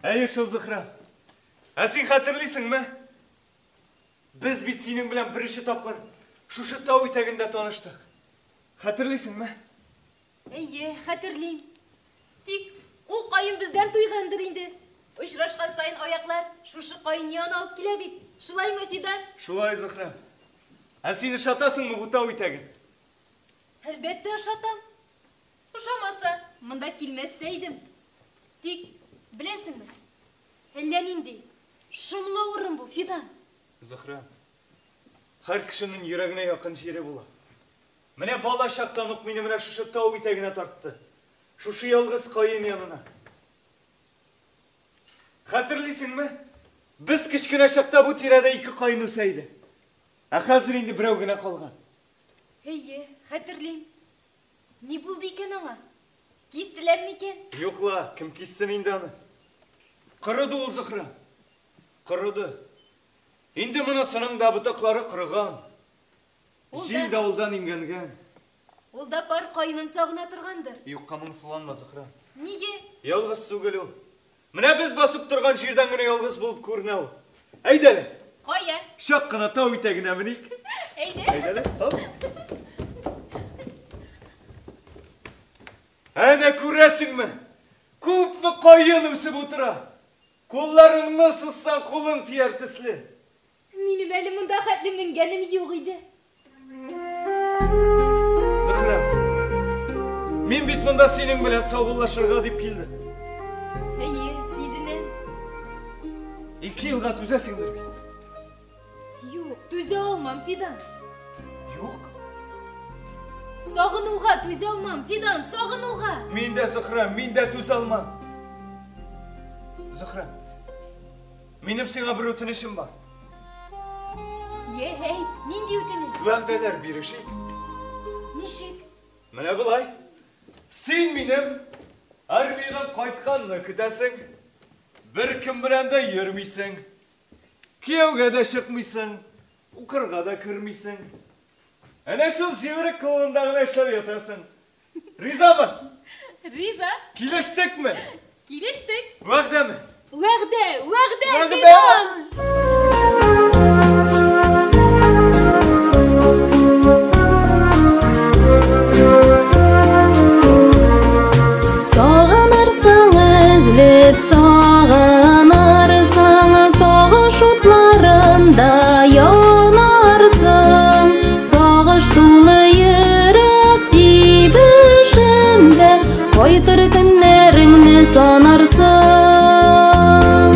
Әйе шул, Зөһрә. Ә син хәтерлисеңме? Без бит синең белән беренче тапкыр шушы тау итәгендә таныштык. Хәтерлисеңме? Әйе, хәтерлим. Тик ул каен бездән туйгандыр инде. Очрашкан саен аяклар шушы каен янына алып килә бит. Шулаймы, Фидан? Шулай, Зөһрә. Ә син ошатасыңмы бу тау итәген? Әлбәттә ошатам. Ошамаса, монда килмәс тә идем. Тик, беләсеңме, әллә нинди шомлы урын бу, Фидан. Зөһрә, һәр кешенең йөрәгенә якын җире була. Менә бала чактан ук мине менә шушы тау итәгенә тартты. Шушы ялгыз каен янына. Хәтерлисеңме? Без кечкенә чакта бу тирәдә ике каен үсә иде. Ә хәзер инде берәү генә калган. Әйе, хәтерлим. Ни булды икән аңа? Кистеләр микән? Юк ла, кем киссен инде аны? Корыды ул, Зөһрә. Корыды. Инде монысының да ботаклары корыган. Җил давылдан имгәнгән. Ул да пар каенын сагына торгандыр. Юкка моңсуланма, Зөһрә. Нигә? Ялгыз түгел ул. Менә без басып торган җирдән генә ялгыз булып күренә ул. Әйдә әле. Кая? Чак кына тау итәгенә меник. Әйдә. Әйдә әле. Хоп. Әнә күрәсеңме? Күпме каен үсеп утыра. Кулларыңны сузсаң, кулың тияр төсле. Минем әле монда хәтле менгәнем юк иде. Зөһрә, мин бит монда синең белән саубуллашырга дип килдем. Әйе, сизенәм. 2 елга түзәсеңдер бит. Юк, түзә алмам, Фидан. Юк. Сагынуга түзә алмам, Фидан, сагынуга. Мин дә, Зөһрә, мин дә түзә алмам. Зөһрә, минем сиңа бер үтенечем бар. Е, әйт, нинди үтенеч? Вәгъдәләр бирешик. Ничек? Менә болай. Син минем армиядән кайтканны көтәсең. Бер кем белән дә йөрмисең. Кияүгә дә чыкмыйсың, укырга да кермисең. Әнә шул җимерек клубында гына эшләп ятасың. Ризамы? Риза. Килештекме? Килештек. Вәгъдәме? Вәгъдә, вәгъдә, Вәгъдә! Фидан! Сагынырсың өзлеп, сагынырсың, сагыш утларында янарсың. Сагыш тулы йөрәк тибешендә, кайтыр көннәреңне санарсың.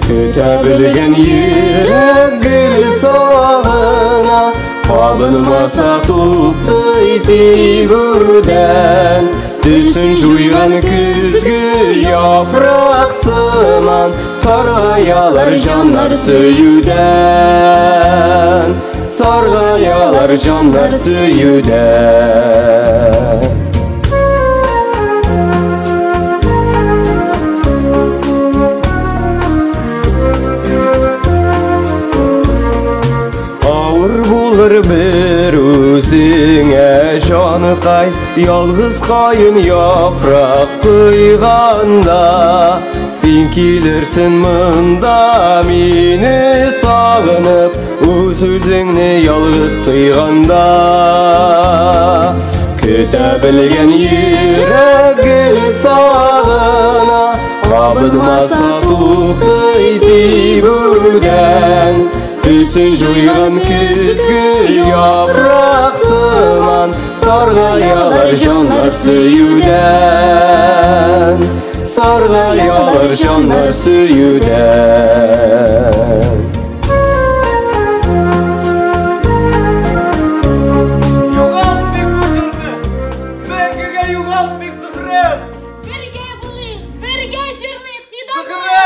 Көтә белгән йөрәк гел сагына, кабынмаса туктый тибүдән. Төсен җуйган көзге яфрак сыман, саргаялар җаннар сөюдән. Саргаялар җаннар сөюдән. Авыр булыр бер үзеңә, җаныкай, ялгыз каен яфрак койганда. Син килерсең монда мине сагынып, үз-үзеңне ялгыз тойганда. Көтә белгән йөрәк гел сагына, кабынмаса туктый тибүдән. Төсен җуйган көзге яфрак сыман, саргаялар җаннар сөюдән. Саргаялар җаннар сөюдән. Югалтмыйк бу җырны! Мәңгегә югалтмыйк, Зөһрә! Бергә булыйк, бергә җырлыйк, Фидан! Зөһрә!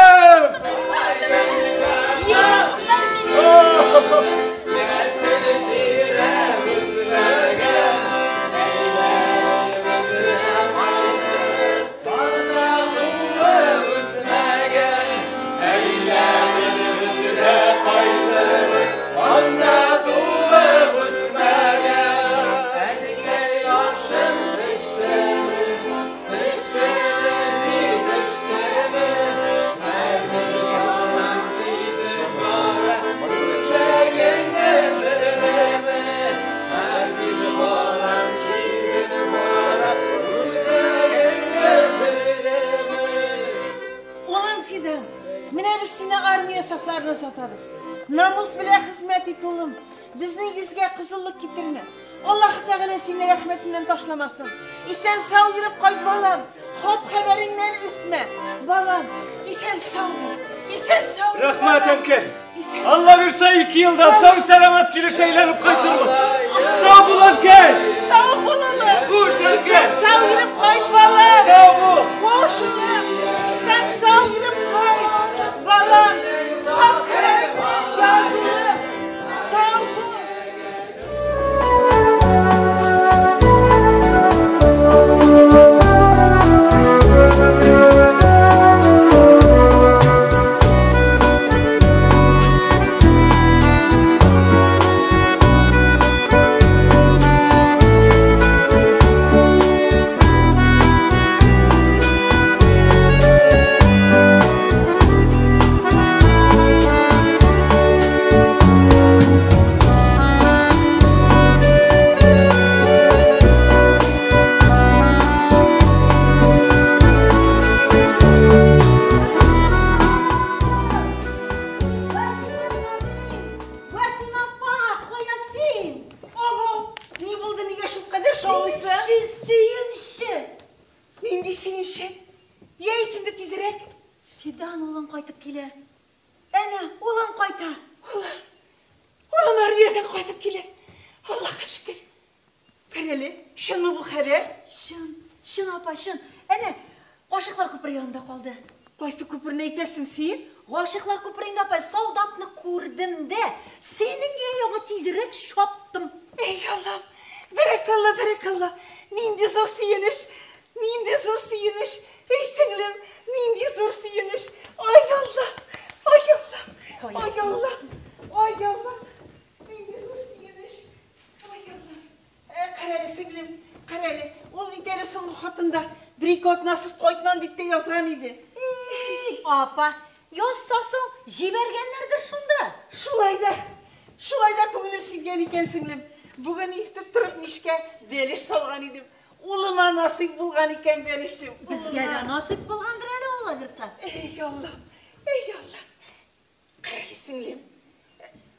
Йөрәк кызлар минем! Яшел чирәм үсмәгән, әйләнеп үсмәгән, әйләнеп Рәхмәт ит, улым. Безнең йөзгә кызыллык китермә. Аллаһ Тәгалә сине рәхмәтеннән ташламасын. Исән-сау йөреп кайт, балам. Хат хәбәреңнән өзмә. Балам, исән-сау бул. Исән-сау бул. Рәхмәт, әнкәй. Исән Алла бирсә, 2 елдан сау-сәламәт килеш әйләнеп кайтырмын. Сау бул, әнкәй. Сау бул, улым. Хуш, әнкәй. Исән-сау йөреп кайт, балам. Сау бул. Хуш, улым. Исән-сау йөреп кайт, балам. Хат хәбәреңнән яз, улым. Сау бул. Васим апа, кая син? Абау, ни булды, нигә шулкадәр шаулыйсың? Сөенче, сөенче. Нинди сөенче? Я әйт инде тизрәк. Фидан улың кайтып килә. Әнә, улың кайта. Улым, улым армиядән кайтып килә. Аллаһка шөкер. Карале, чынмы бу хәбәр? Чын, чын апа, чын. Әнә, Гашыйклар күпере янында калды. Кайсы күперне әйтәсең син? Гашыйклар күперендә апа, солдатны күрдем дә, синең ягыңа тизрәк чаптым. Эй, Аллам, бәрәкалла, бәрәкалла. Нинди зур сөенеч, нинди зур сөенеч. Эй, сеңлем, нинди зур сөенеч. Ай, Аллам, ай, Аллам, ай, Аллам, ай, Аллам. Нинди зур сөенеч. Ай, Аллам. Карале, сеңлем, карале. Ул бит әле соңгы хатында бер-ике атнасыз кайтмам дип тә язган иде. Эй, апа, язса соң җибәргәннәрдер шунда. Шулай да, шулай да күңелем сизгән икән, сеңлем. Бүген иртеп торып мичкә бәлеш салган идем. Улыма насыйп булган икән бәлешем. Безгә дә насыйп булгандыр әле, Алла бирсә. Эй, Аллам, эй, Аллам. Карале, сеңлем.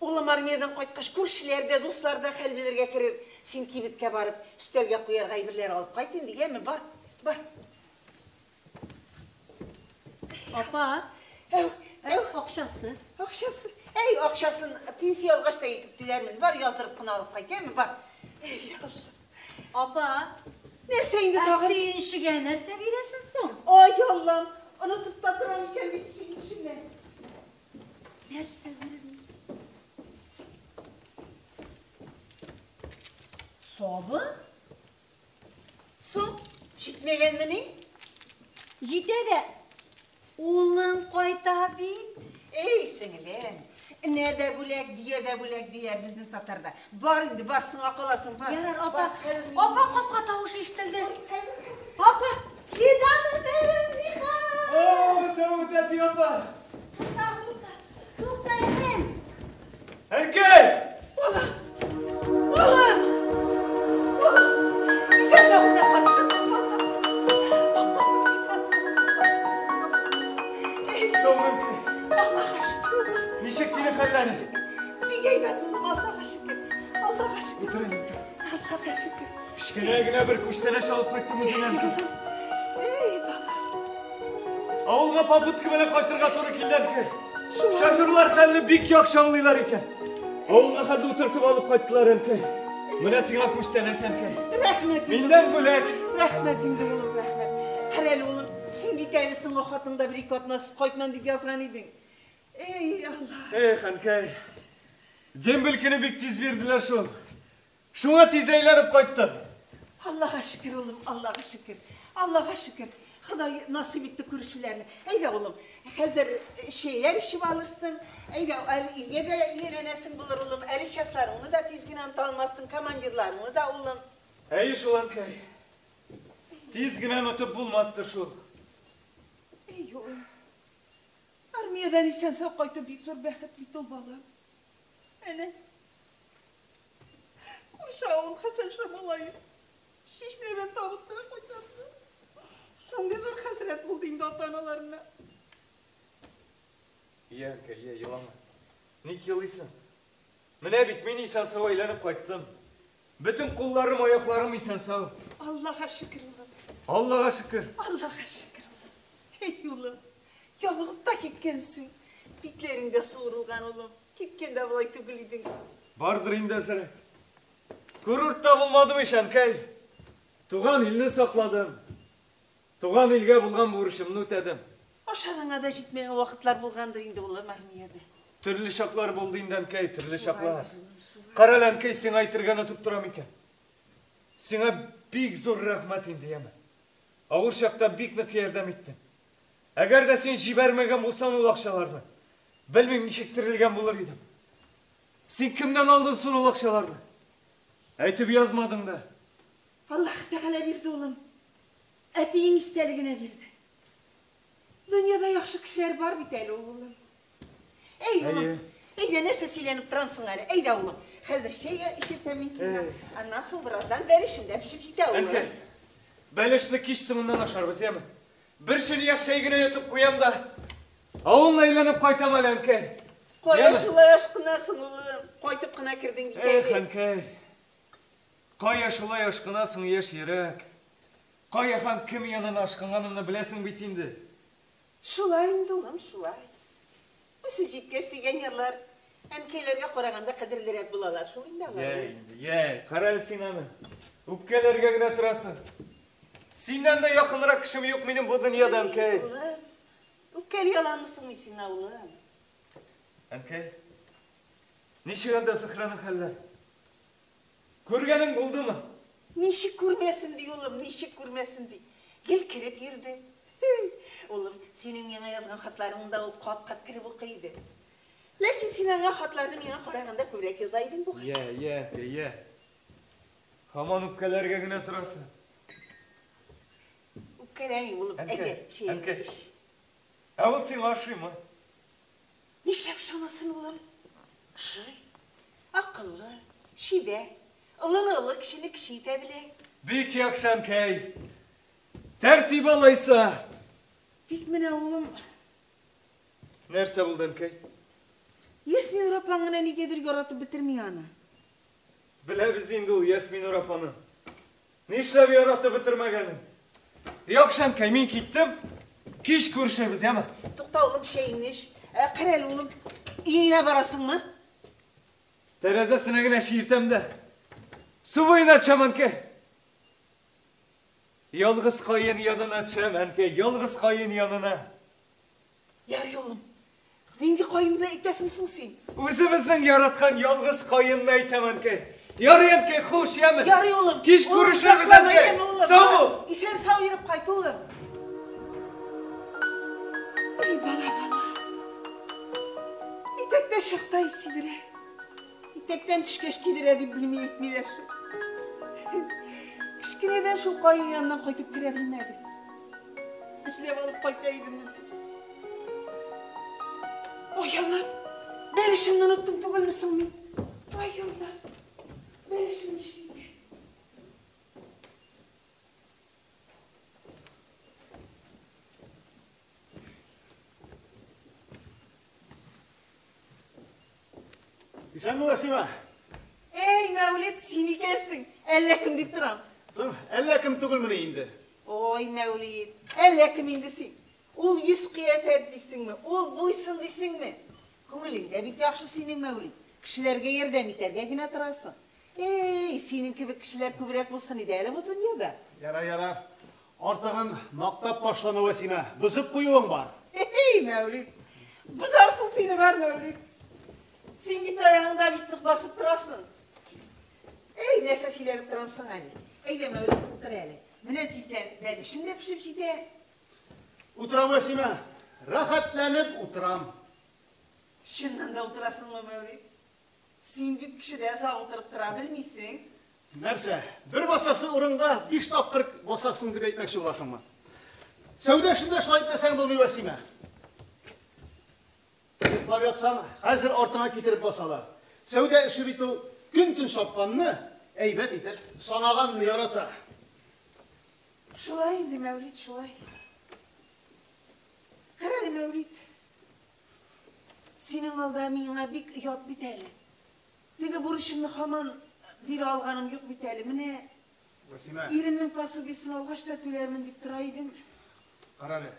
Улым армиядән кайткач, күршеләр дә, дуслар да хәл белергә керер. Син кибеткә барып, өстәлгә куярга әйберләр алып кайт инде, яме, бар, бар. Апа, Әү, әү, акчасы. акчасы. Әй, акчасын пенсия алгач та итеп түләрмен. Бар, яздырып кына алып кайт, яме, бар. Эй, Алла. Апа, Нәрсә инде ә тагын? сөенчегә нәрсә бирәсең соң? Ай, Аллам, онытып та торам икән бит сөенчемне. Нәрсә бирермен? Сабын? Соң, җитмәгәнмени? Җитә дә. Улың кайта бит. Эй, сеңлем, энә дә бүләк, дөя дә бүләк диләр безнең татарда. Бар инде, бар, сиңа каласың, бар. Ярар, апа. Бар, хәзер мин- Апа, капка тавышы ишетелде. Апа, Фидан энем, нихәл? О, сау әти апа. Тукта, тукта. Тукта, энем. Әнкәй! Улым, улым, улым, исән-сау гына кайттым. Исән-сау гына кайттым. Сау әнкәй. Аллаһка шөкер, улым. Ничек синең хәлләрең? Бик әйбәт, улым, Аллаһка шөкер. Аллаһка шөкер. Утыр инде, утыр. Аллаһка шөкер. Кечкенә генә бер күчтәнәч алып кайттым үзеңә, әнкәй. Эй, бала. Авылга попутка белән кайтырга туры килде, әнкәй. Шулай. Шоферлар хәлне бик яхшы аңлыйлар икән. Авылга хәтле утыртып алып кайттылар, әнкәй. Менә сиңа күчтәнәч, әнкәй. Рәхмәт инде. Миннән бүләк. Рәхмәт инде, улым, рәхмәт. Карале, улым, син бит әле соңгы хатыңда бер-ике атнасыз кайтмам дип язган идең. Эй, Алла. Эх, әнкәй. Дембель көне бик тиз бирделәр шул. Шуңа тиз әйләнеп кайттым. Аллаһка шөкер, улым, Аллаһка шөкер. Аллаһка шөкер. Ходай насыйп итте күрешүләрне. Әйдә, улым, хәзер чәйләр эчеп алырсың. Әйдә, әле өйгә дә өйрәнәсең булыр, улым. Әле частьларыңны да тиз генә оныта алмассың, командирларыңны да, улым. Әйе шул, әнкәй. Тиз генә онытып булмастыр шул. Эй, улым. Армиядән исән-сау кайтып бик зур бәхет бит ул, балам. Әнә. Күрше авыл Хәсән малае. Чишнәдән табып кына кайтарды. Шундый зур хәсрәт булды инде ата-аналарына. Йә, әнкәй, йә, елама. Ник елыйсың? Менә бит мин исән-сау әйләнеп кайттым. Бөтен кулларым, аякларым исән-сау. Аллага шөкер, улым. Аллага шөкер. Аллага шөкер, улым. Эй, улым, ябыгып та киткәнсең. Битләрең дә суырылган, улым. Киткәндә болай түгел идең. Бардыр инде әзерәк. Курортта булмадым ич, әнкәй. Туган илне сакладым. Туган илгә булган бурычымны үтәдем. Ашарыңа да җитмәгән вакытлар булгандыр инде, улым, армиядә. Төрле чаклар булды инде, әнкәй, төрле чаклар. Карале, әнкәй, сиңа әйтергә онытып торам икән. Сиңа бик зур рәхмәт инде, яме. Авыр чакта бик нык ярдәм иттең. Әгәр дә син җибәрмәгән булсаң ул акчаларны, белмим, ничек терелгән булыр идем. Син кемнән алдың соң ул акчаларны? Әйтеп язмадың да. Аллаһ Тәгалә бирде, улым. Әтиең истәлегенә бирде. Дөньяда яхшы кешеләр бар бит әле, улым. Әй, улым, әйдә, нәрсә сөйләнеп торам соң әле? Әйдә, улым, хәзер чәй эчертәм мин сиңа. Аннан соң бераздан бәлешем дә пешеп җитә, улым. Әнкәй, бәлешне кич соңыннан ашарбыз, яме? Бер чынаяк чәй генә йотып куям да, авылны әйләнеп кайтам әле, әнкәй. Кая шулай ашкынасың, улым? Кайтып кына кердең бит әле. Эх, әнкәй, кая шулай ашкынасың, яшь йөрәк? Кая һәм кем янына ашкынганымны беләсең бит инде. Шулай инде, улым, шулай. Үсеп җиткәч, сөйгән ярлар әнкәйләргә караганда кадерлерәк булалар шул инде алар. Йә инде, йә, кара әле син аны. Үпкәләргә генә торасың. Синнән дә якынрак кешем юк минем бу дөньяда, әнкәй. Улым, үпкәли аламы соң мин сиңа, улым? Әнкәй, ничек анда Зөһрәнең хәлләре? Күргәнең булдымы? Ничек күрмәсен ди, улым, ничек күрмәсен ди. Гел кереп йөрде. Улым, синең миңа язган хатларыңны да ул кат-кат кереп укый иде. Ләкин син аңа хатларны миңа караганда күбрәк яза идең бугай. Йә, йә, йә. Һаман үпкәләргә генә торасың. Үпкәләмим, улым. Әйдә, чәеңне эч. Ә ул сиңа ошыймы? Нишләп ошамасын, улым? Ошый. Акыллы, чибәр, олыны олы, кечене кече итә белә. Бик яхшы, әнкәй. Тәртип алайса. Тик менә, улым. Нәрсә булды, әнкәй? Ясминур апаң гына нигәдер яратып бетерми аны. Беләбез инде ул Ясминур апаны. Нишләп яратып бетермәгәнен. Яхшы, әнкәй, мин киттем. Кич күрешербез, яме? Тукта, улым, чәеңне эч. Ә, кара әле, улым, өеңә барасыңмы? Тәрәзәсенә генә чиертәм дә. Су буена төшәм, әнкәй. Ялгыз каен янына төшәм, әнкәй, ялгыз каен янына. Ярый, улым. Нинди каенны әйтәсең соң син? Үзебезнең яраткан ялгыз каенны әйтәм, әнкәй. Ярый, әнкәй, хуш, яме. Ярый, улым. Кич күрешербез, әнкәй. Сау бул. Исән-сау йөреп кайт, улым. Эй, бала, бала. Итәктә чакта ит сидерә. Итәктән төшкәч кидерә дип белми әйтмиләр шул. Кечкенәдән шул каен яныннан кайтып керә белмәде. Эзләп алып кайта идем үзем. Ой, Аллам, бәлешемне оныттым түгелме соң мин? Ай, Аллам, бәлешем ничек икән? Исәнме, Васима? Әй, Мәүлет, син икәнсең. Әллә кем дип торам. Соң, әллә кем түгелмени инде? Ой, Мәүлет, әллә кем инде син. Ул йөз кыяфәт дисеңме, ул буйсын дисеңме? Күңелең дә бик яхшы синең, Мәүлет. Кешеләргә ярдәм итәргә генә торасың. Әй, синең кебек кешеләр күбрәк булсын иде әле бу дөньяда. Ярар, ярар. Артыгын мактап ташлама, Вәсимә. Бозып куюың бар. Әй, Мәүлет, бозарсың сине бар, Мәүлет. Син бит аягыңда бик нык басып торасың. Әй, нәрсә сөйләнеп торам соң әле? Әйдә, Мәүлет, утыр әле. Менә тиздән бәлешең дә пешеп җитә. Утырам, Вәсимә. Рәхәтләнеп утырам. Чыннан да утырасыңмы, Мәүлет? Син бит кешедә озак утырып тора белмисең. Нәрсә, бер басасы урынга 5 тапкыр басасың дип әйтмәкче буласыңмы? Сәүдә эшендә шулай итмәсәң булмый, Вәсимә. Йоклап ятсаң, хәзер артыңа китереп басалар. Сәүдә эше бит ул көн-төн чапканны, әйбәт итеп санаганны ярата. Шулай инде, Мәүлит, шулай. Кара әле, Мәүлит. Синең алда миңа бик оят бит әле. Теге бурычымны һаман бирә алганым юк бит әле. Менә Вәсимә. Иремнең пособиесен алгач та түләрмен дип тора идем. Карале,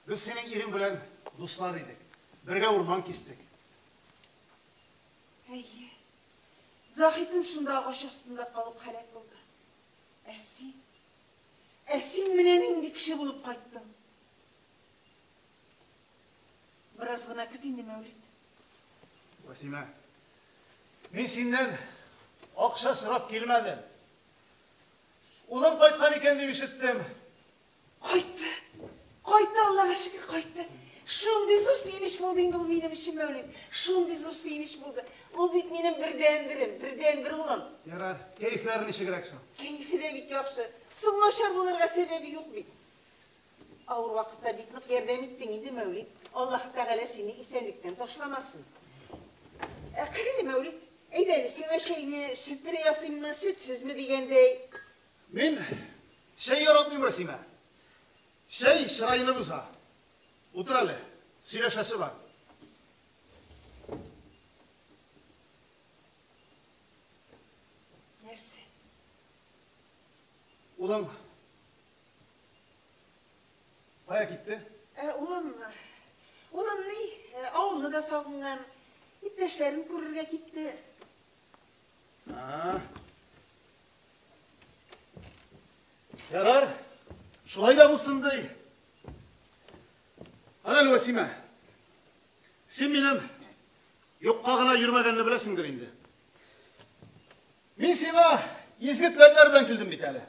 без синең ирең белән дуслар идек. Бергә урман кистек. Әйе. Заһитем шунда агач астында калып һәлак булды. Ә син? Ә син менә нинди кеше булып кайттың? Бераз гына көт инде, Мәүлид. Вәсимә, мин синнән акча сорап килмәдем. Улың кайткан икән дип ишеттем. Кайтты. Кайтты, Аллага шөкер, кайтты. Шундый зур сөенеч булды инде ул минем өчен, Мәүлид. Шундый зур сөенеч булды. Ул бит минем бердәнберем, бердәнбер улым. Ярар, кәефләре ничегрәк соң? Кәефе дә бик яхшы. Соң начар булырга сәбәбе юк бит. Авыр вакытта бик нык ярдәм иттең инде, Мәүлид. Аллаһ Тәгалә сине исәнлектән ташламасын. Ә, кер әле, Мәүлид. Әйдә әле, сиңа чәйне сөт белән ясыйммы, сөтсезме дигәндәй. Мин чәй яратмыйм, Рәсимә. Чәй чырайны боза. Утыр әле, сөйләшәсе бар. Нәрсә? Улың кая китте? Ә, улым, улым ни, авылны да сагынган, иптәшләрен күрергә китте. А. Ярар, шулай да булсын ди. Кара әле, Вәсимә, син минем юкка гына йөрмәгәнне беләсеңдер инде. Мин сиңа изге теләкләр белән килдем бит әле.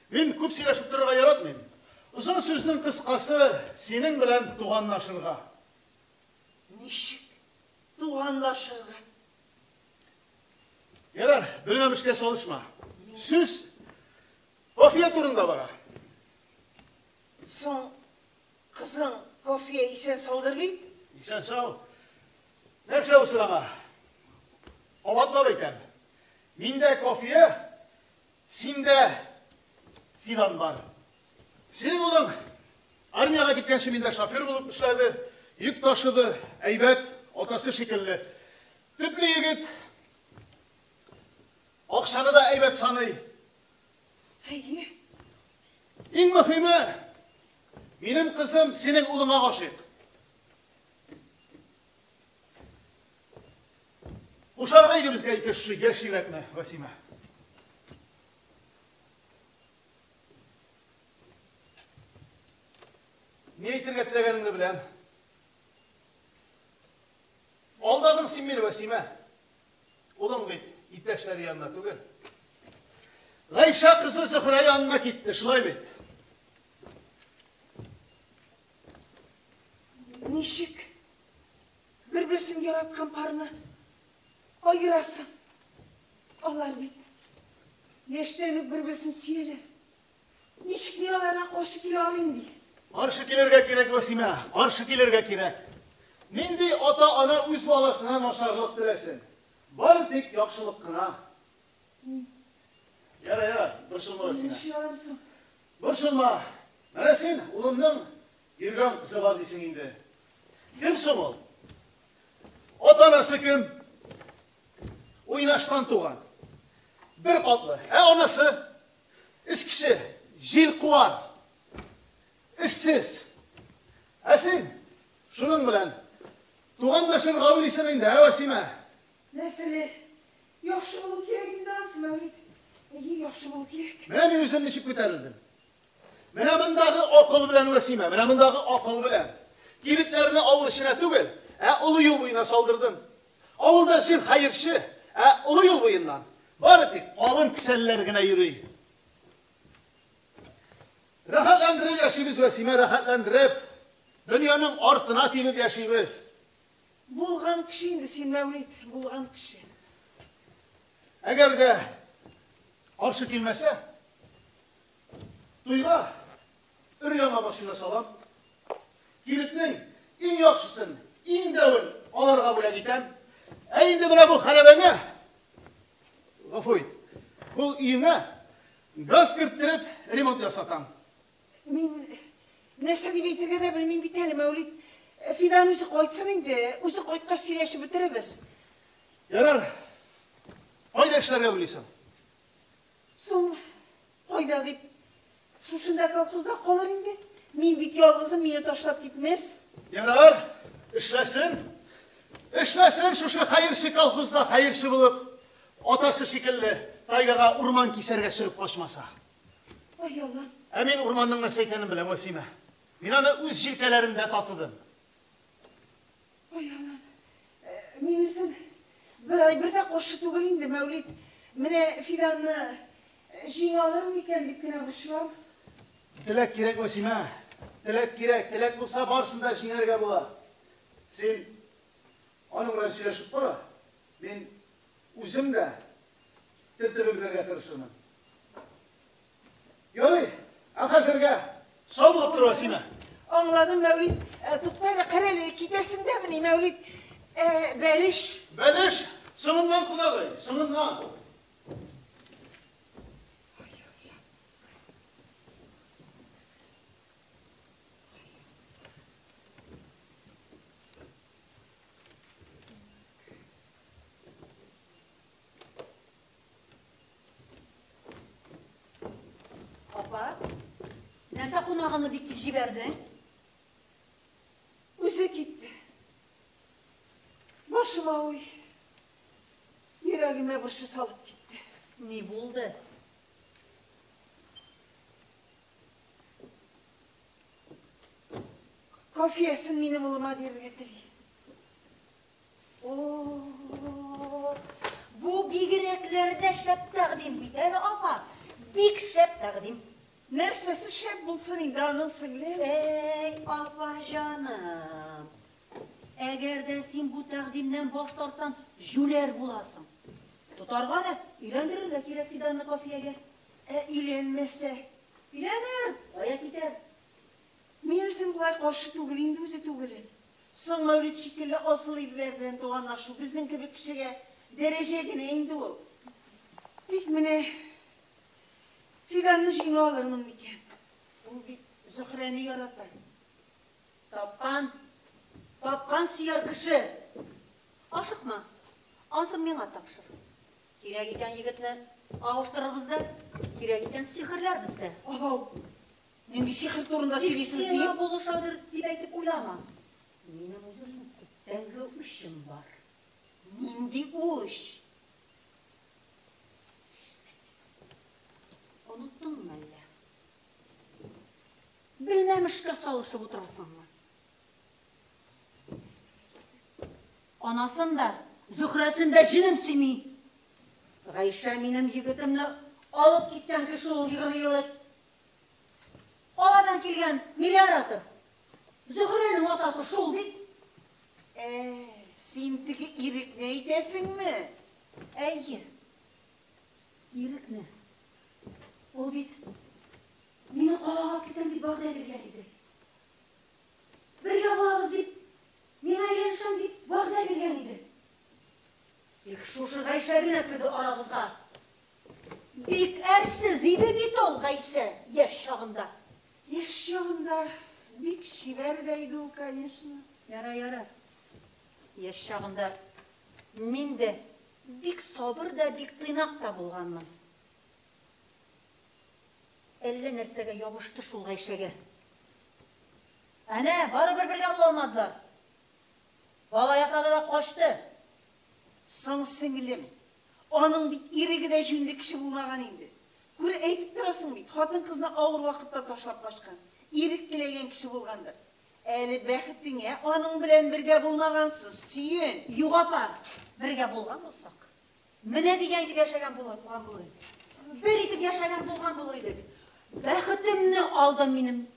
Мин күп сөйләшеп торырга яратмыйм. Озын сүзнең кыскасы, синең белән туганлашырга. Ничек туганлашырга? Ярар, белмәмешкә салышма. Сүз Кафия турында бара. Соң, кызың Кафия исән-саудыр бит? Исән-сау. Нәрсә булсын аңа? Кабатлап әйтәм. Миндә Кафия, синдә Фидан бар. Синең улың армиягә киткәнче миндә шофер булып эшләде, йөк ташыды, әйбәт, атасы шикелле. Төпле егет. Акчаны да әйбәт саный. Әйе. Иң мөһиме, минем кызым синең улыңа гашыйк. Кушарга иде безгә ике шушы яшь йөрәкне, Вәсимә. Ни әйтергә теләгәнеңне беләм. Алдадың син мине, Вәсимә. Улың бит иптәшләре янына түгел. Гайшә кызы Зөһрә янына китте, шулай бит? Ничек бер-берсен яраткан парны аерасың? Алар бит яшьтән үк бер-берсен сөяләр. Ничек мин аларга каршы килә алыйм ди? Каршы килергә кирәк, Вәсимә, каршы килергә кирәк. Нинди ата-ана үз баласына начарлык теләсен? Бары тик яхшылык кына. Ярар, ярар, борчылма, Вәсимә. Ничек алам соң? Борчылма. Менә син улымның йөргән кызы бар дисең инде. Кем соң ул? Ата-анасы кем? Уйнаштан туган. Бер катлы. Ә анасы? Эчкече, җилкуар, эшсез. Ә син шуның белән туганлашырга уйлыйсың инде, ә, Вәсимә? Нәрсәле, яхшы булу кирәк инде анысы, Мәүлид. Әйе, яхшы булу кирәк. Менә мин үзем ничек күтәрелдем. Менә мондагы акыл белән, Вәсимә, менә мондагы акыл белән. Кибетләрне авыл эченә түгел, ә олы юл буена салдырдым. Авылда җир хәерче, ә олы юл буеннан бары тик калын кесәлеләр генә йөри. Рәхәтләндереп яшибез, Вәсимә, рәхәтләндереп. Дөньяның артына тибеп яшибез. Булган кеше инде син, Мәүлид, булган кеше. Әгәр дә каршы килмәсә, туйга өр-яңа машина салам. Кибетнең иң яхшысын, иң дәвен аларга бүләк итәм. Ә инде менә бу хәрабәңә, гафу ит, бу өеңә газ керттереп ремонт ясатам. Мин нәрсә дип әйтергә дә белмим бит әле, Мәүлид. Фидан үзе кайтсын инде, үзе кайткач сөйләшеп бетерербез. Ярар. Кайда эшләргә уйлыйсың? Соң, кайда дип, шушында колхозда калыр инде. Мин бит ялгызым, мине ташлап китмәс. Ярар, эшләсен. Эшләсен шушы хәерче колхозда хәерче булып, атасы шикелле тайгага урман кисәргә чыгып качмаса. Ай Аллам. Ә мин урманның нәрсә икәнен беләм, Вәсимә. Мин аны үз җилкәләремдә татыдым. Ай Аллам. Мин үзем бер ай бер дә каршы түгел инде, Мәүлид. Менә Фиданны җиңә алырмы икән дип кенә борчылам. Теләк кирәк, Вәсимә. Теләк кирәк. Теләк булса, барысын да җиңәргә була. Син аның белән сөйләшеп кара. Мин үзем дә тел төбе белергә тырышырмын. Ярый, ә хәзергә сау булып тор, Вәсимә. Аңладым, Мәүлид. Тукта әле, кара әле, китәсең дәмени, Мәүлид? Бәлеш. Бәлеш соңыннан, кунагый, соңыннан. Апа, нәрсә кунагыңны бик тиз җибәрдең? Үзе китте. Башыма уй, йөрәгемә борчу салып китте. Ни булды? Кофесын минем улыма бирергә тели. О, бу бигрәкләр дә шәп тәкъдим бит әле, апа. Бик шәп тәкъдим. Нәрсәсе шәп булсын инде аның, сеңлем? Әй, апа җаным. Әгәр дә син бу тәкъдимнән баш тартсаң, җүләр буласың. Тотарга да өйләндерергә кирәк Фиданны Кафиягә. Ә өйләнмәсә? Өйләнер, кая китәр? Мин үзем болай каршы түгел инде үзе түгелен. Соң Мәүлид шикелле асыл ирләр белән туганлашу безнең кебек кешегә дәрәҗә генә инде ул. Тик менә Фиданны җиңә алырмын микән? Ул бит Зөһрәне ярата. Тапкан, тапкан сөяр кеше. Ашыкма, ансын миңа тапшыр. Кирәк икән егетне авыштырырбыз да, кирәк икән сихерләрбез дә. Абау, нинди сихер турында Тик сөйлисең сиңа син? булышадыр дип әйтеп уйлама. Минем үзем күптәнге үчем бар. Нинди үч? Оныттыңмы әллә? Белмәмешкә салышып утырасыңмы? Анасын да, Зөһрәсен дә җенем сөйми. Гайшә минем егетемне алып киткән кеше ул 20 ел элек. Каладан килгән миллиоратор. Зөһрәнең атасы шул бит. Син теге Ирекне әйтәсеңме? Әйе. Ирекне. Ул бит мине калага китәм дип вәгъдә биргән иде. Бергә булабыз дип, миңа өйләнешәм дип вәгъдә биргән иде. Тик шушы Гайшә генә керде арабызга. Бик әрсез иде бит ул Гайшә яшь чагында. Яшь чагында бик чибәр дә иде ул, конечно. Яра, яра. Яшь чагында мин дә бик сабыр да, бик тыйнак та булганмын. Әллә нәрсәгә ябышты шул Гайшәгә. Әнә, барыбер бергә була алмадылар. Бала ясады да качты. Соң, сеңлем, аның бит иреге дә җүнле кеше булмаган инде. Күр, әйтеп торасың бит, хатын-кызны авыр вакытта ташлап качкан, ирек теләгән кеше булгандыр. Әле бәхетеңә аның белән бергә булмагансыз, сөен. Юк, апа, бергә булган булсак, менә дигән итеп яшәгән булган булыр идек. Бер итеп яшәгән булган булыр идек. Бәхетемне алдым минем,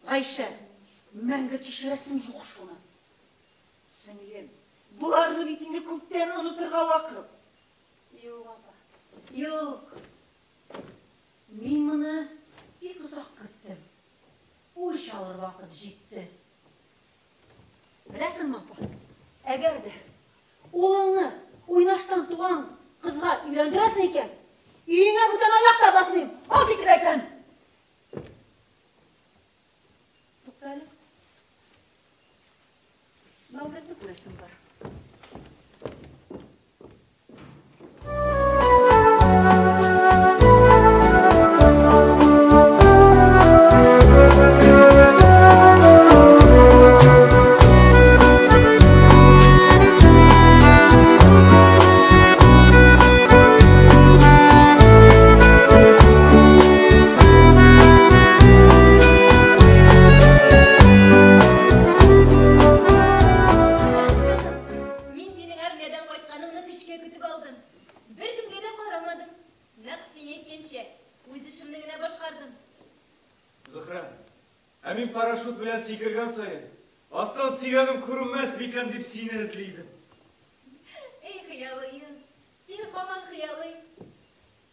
Гайшә. Мәңге кичерәсем юк шуны. Сеңлем, буларны бит инде күптән онытырга вакыт. Юк, апа, юк. Мин моны бик озак көттем. Үч алыр вакыт җитте. Беләсеңме, апа, әгәр дә улыңны уйнаштан туган кызга өйләндерәсең икән, өеңә бүтән аяк та басмыйм, ал китеп әйтәм. Тукта әле. Мәүлетне күрәсем бар. итмичә, үз эшемне генә башкардым. Зөһрә, ә мин парашют белән сикергән саен, астан сөйгәнем күренмәс микән дип сине эзли идем. Эй, хыялыем, син һаман хыялый.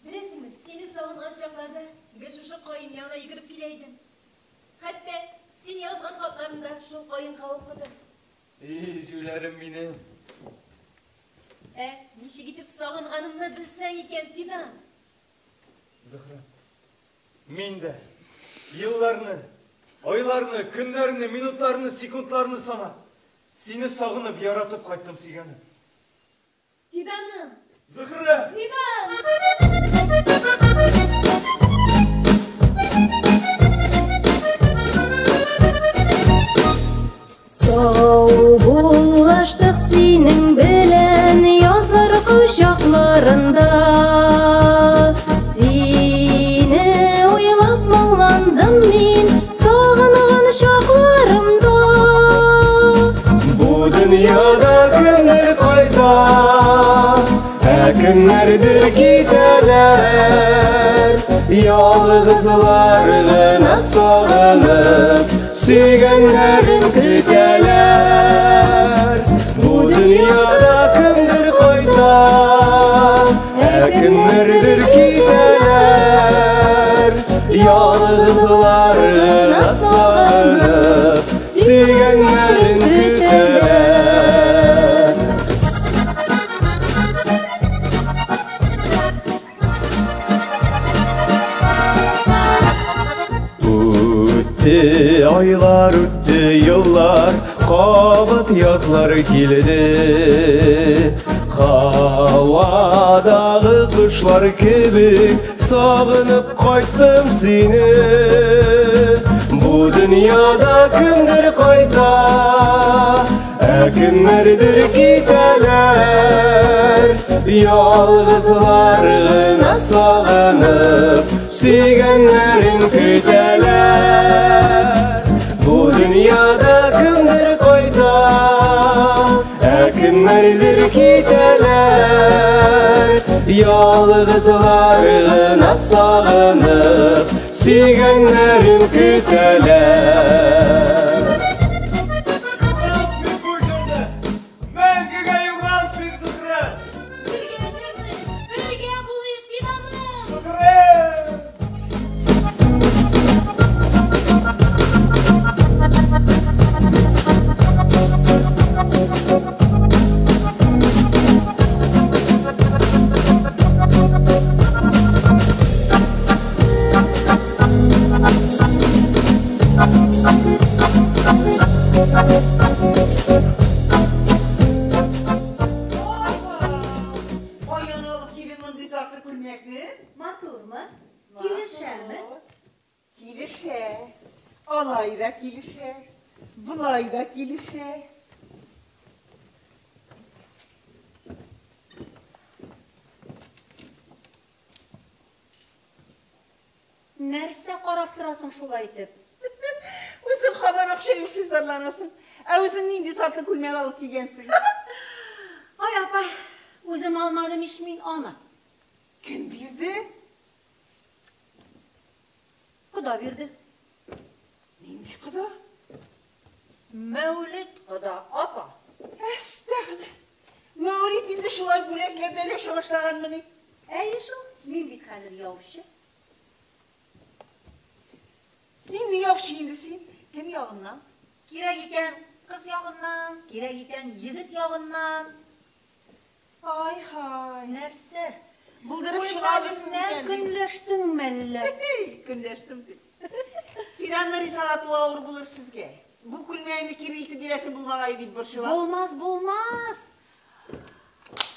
Беләсеңме, сине сагынган чакларда гел шушы каен янына йөгереп килә идем. Хәтта син язган хатларны да шул каенга укыдым. Эй, җүләрем минем. Ә ничек итеп сагынганымны белсәң икән, Фидан. Зөһрә, мин дә елларны, айларны, көннәрне, минутларны, секундларны санап, сине сагынып, яратып кайттым, сөйгәнем. Фиданым! Зөһрә! Фидан! Сау булаштык синең белән язлар кочакларында. Сине уйлап моңландым мин сагынган чакларымда. Бу дөньяда кемнәр кайта, ә кемнәрдер китәләр. Ялгызлар гына сагынып, сөйгәннәрен көтәләр. Бу дөньяда кемдер кайта, ә кемнәрдер китәләр. Ялгызлар гына сагынып, сөйгәннәрен көтәләр. Үтте айлар, үтте еллар, кабат язлар килде. Һавадагы кошлар кебек сагынып кайттым сине. Бу дөньяда кемдер кайта, ә кемнәрдер китәләр. Ялгызлар гына сагынып, сөйгәннәрен көтәләр. Бу дөньяда кемдер кайта, ә кемнәрдер китәләр. Ялгызлар гына сагынып, сөйгәннәрен көтәләр. Югалт бу җырны! Мәңгегә югалт син, Зөһрә! Бергә җырлыйк, бергә булыйк, Фиданым! Зөһрә! Каян алып килдең мондый затлы күлмәкне? Матурмы? Килешәме? Килешә. Алай да килешә. Болай да килешә. Нәрсә карап торасың шулай итеп? Үзең һаман акча юк дип зарланасың. Ә үзең нинди затлы күлмәк алып килгәнсең? Ай, апа, үзем алмадым ич мин аны. Кем бирде? Кода бирде. Нинди кода? Мәүлет кода, апа. Әстәгъфирулла. Мәүлет инде шулай бүләкләрдән өләшә башлаганмыни? Әйе шул, мин бит хәзер яучы. Нинди яучы инде син? Кем ягыннан? Кирәк икән кыз ягыннан, кирәк икән егет ягыннан. Ай-һай. Нәрсә? Булдырып чыга алырсың Үлмәдемнән икән. дим. көнләштеңме әллә? Эй, көнләштем дип. Фиданны ризалату авыр булыр сезгә. Бу күлмәгеңне кире илтеп бирәсең булмагай дип борчылам. Булмас, булмас.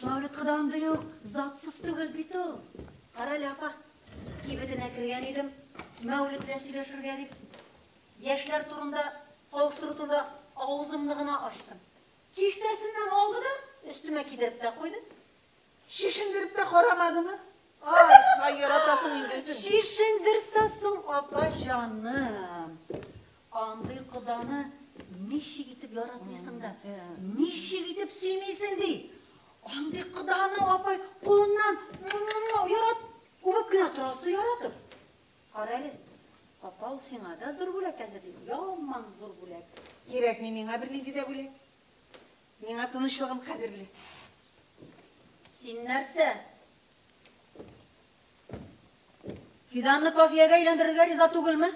Мәүлет кода андый ук затсыз түгел бит ул. Карале, апа, кибетенә кергән идем, Мәүлет белән сөйләшергә дип. Яшьләр турында, кавыштыру турында авызымны гына ачтым. Киштәсеннән алды да, өстемә кидереп тә куйды. Шешендереп тә карамадымы? Ай, ай, яратасың инде үзең. Шешендерсә соң, апа җаным. Андый коданы ничек итеп яратмыйсың да, ничек итеп сөймисең ди. Андый коданы апай кулыннан ярат үбеп кенә торасы ярый. Кара әле, апа ул сиңа да зур бүләк әзерли. Яман зур бүләк. Кирәкми миңа бернинди дә бүләк. Миңа тынычлыгым кадерле. Син нәрсә? Фиданны Кафиягә өйләндерергә риза түгелме?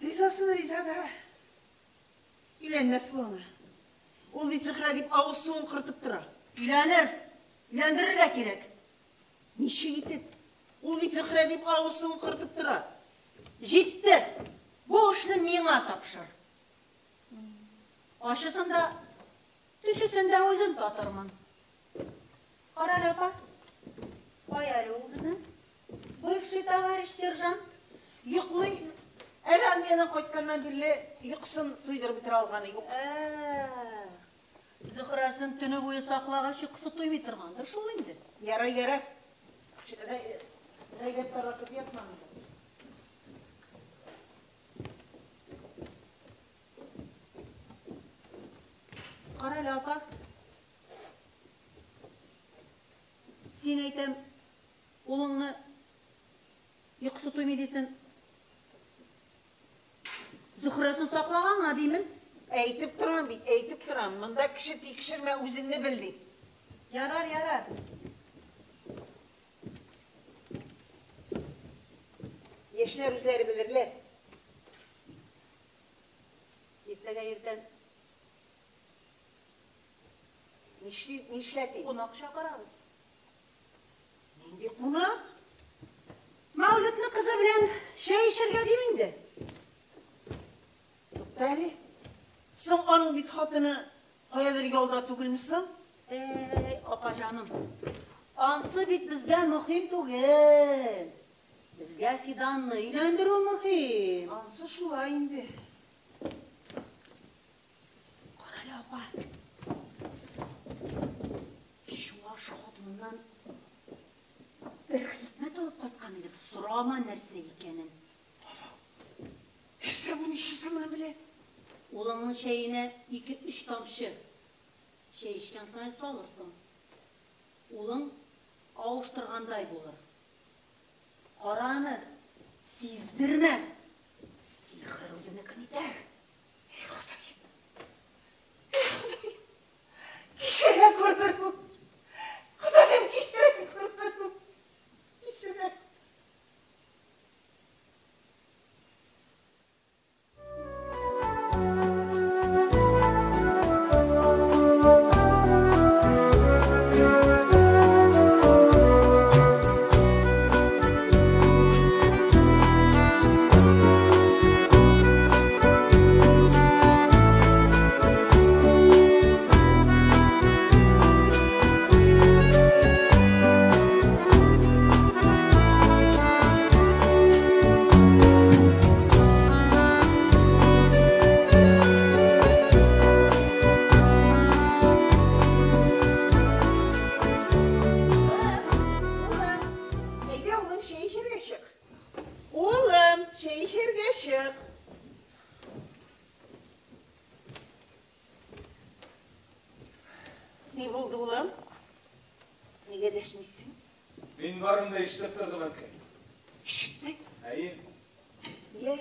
Ризасын риза да. Өйләнмәс ул аңа. Ул бит Зөһрә дип авыз суын корытып тора. Өйләнер. Өйләндерергә кирәк. Ничек итеп? Ул бит Зөһрә дип авыз суын корытып тора. Җитте. Бу эшне миңа тапшыр. Ачысын да, төчесен дә үзем татырмын. Кара әле, апа. Кая әле ул безнең? Бывший товарищ сержант. Йоклый. Әле армиядән кайтканнан бирле йокысын туйдырып бетерә алганы юк. Ә, Зөһрәсен төне буе саклагач йокысы туймый торгандыр шул инде. Ярар, ярар. Гайбәт таратып ятма монда. Кара әле, апа. Син әйтәм, улыңны йокысы туймый дисең. Зөһрәсен саклаганга димен. Әйтеп торам бит, әйтеп торам. Монда кеше тикшермә, үзеңне бел ди. Ярар, ярар. Яшьләр үзләре белерләр. Иртәгә иртән Нишли, нишләтим? кунак чакырабыз. Нинди кунак? Мәүлетне кызы белән чәй эчәргә дим инде. Тукта әле. Соң аның бит хатыны каядыр ялда түгелме соң? Эй, апа җаным. Ансы бит безгә мөһим түгел. Безгә Фиданны өйләндерү мөһим. Ансы шулай инде. Кара әле, апа. Чуаш хатыныннан бер хикмәт алып кайткан идем. Сорама нәрсә икәнен. Нәрсә бу, нишлисең моның белән? Улыңның чәенә 2-3 тамчы чәй эчкән саен салырсың. Улың авыштыргандай булыр. Кара аны, сиздермә. Сихер үзенекен итәр. Эй, Ходай. Эй, Ходай. Кичерә күр берүк. Ходаем, кичерә күр берүк. Кичерә. Улым, улым, әйдә, улым, чәй эчәргә чык. Улым, чәй эчәргә чык. Ни булды, улым? Нигә дәшмисең? Мин барын да ишетеп тордым, әнкәй. Ишеттең? Әйе. Йә,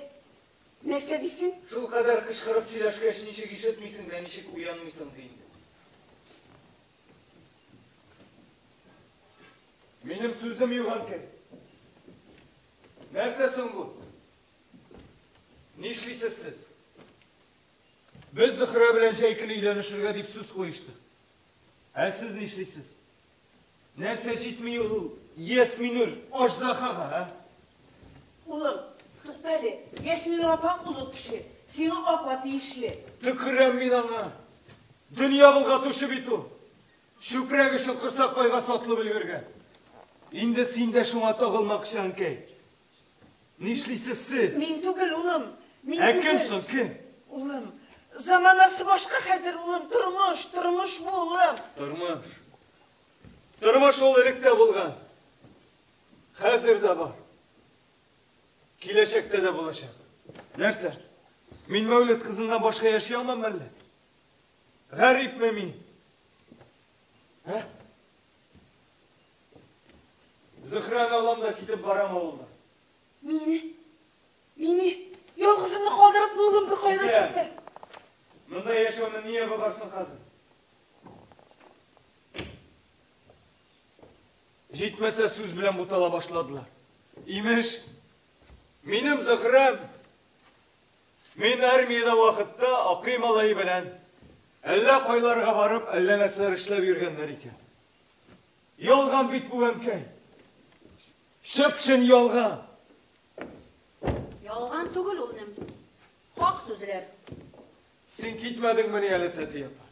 нәрсә дисең? Шул кадәр кычкырып сөйләшкәч, ничек ишетмисең дә, ничек уянмыйсың ди инде. Минем сүзем юк, әнкәй. Нәрсә соң бу? Нишлисез сез? Без Зөһрә белән җәй көне өйләнешергә дип сүз куештык. Ә сез нишлисез? Нәрсә җитми ул Ясминур аждаһага, ә? Улым, тукта әле. Ясминур апаң олы кеше. Сиңа апа тиешле. Төкерәм мин аңа. Дөнья болгатучы бит ул. Чүпрәк өчен корсакбайга сатылып өлгергән. Инде син дә шуңа тагылмакчы, әнкәй. Нишлисез сез? Мин түгел, улым. Мин Ә кем түгел. соң, кем? Улым, заманасы башка хәзер, улым. Тормыш, тормыш бу, улым. Тормыш. Тормыш ул элек тә булган. Хәзер дә бар. Киләчәктә дә булачак. Нәрсә? Мин Мәүлет кызыннан башка яши алмам әллә? Гарипме мин? Ә? Зөһрәне алам да китеп барам авылдан. Мине, мине ялгызымны калдырып, улым, бер кая да китмә. Монда яшәүнең ни ягы бар соң хәзер? Җитмәсә сүз белән бутала башладылар. Имеш, минем Зөһрәм мин армиядә вакытта Акый малае белән әллә кайларга барып, әллә нәрсәләр эшләп йөргәннәр икән. Ялган бит бу, әнкәй. Чып-чын ялган. Ялган түгел ул, энем. Хак сүзләр. Син китмәдеңмени әле, тәти апа?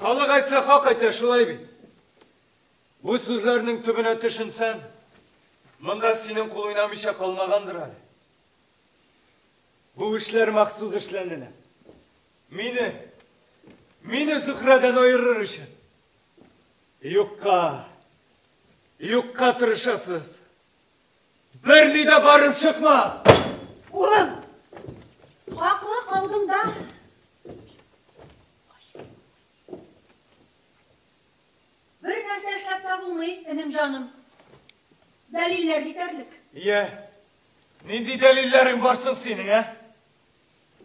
Халык әйтсә, хак әйтә, шулай бит. Бу сүзләрнең төбенә төшенсәң, монда синең кул уйнамыйча калмагандыр әле. Бу эшләр махсус эшләнелә. Мине, мине Зөһрәдән аерыр өчен. Юкка, юкка тырышасыз. Берни дә барып чыкмас! Улым! Хаклык алдында. Бер нәрсә эшләп тә булмый, энем җаным. Дәлилләр җитәрлек. Йә, нинди дәлилләрең бар соң синең, ә?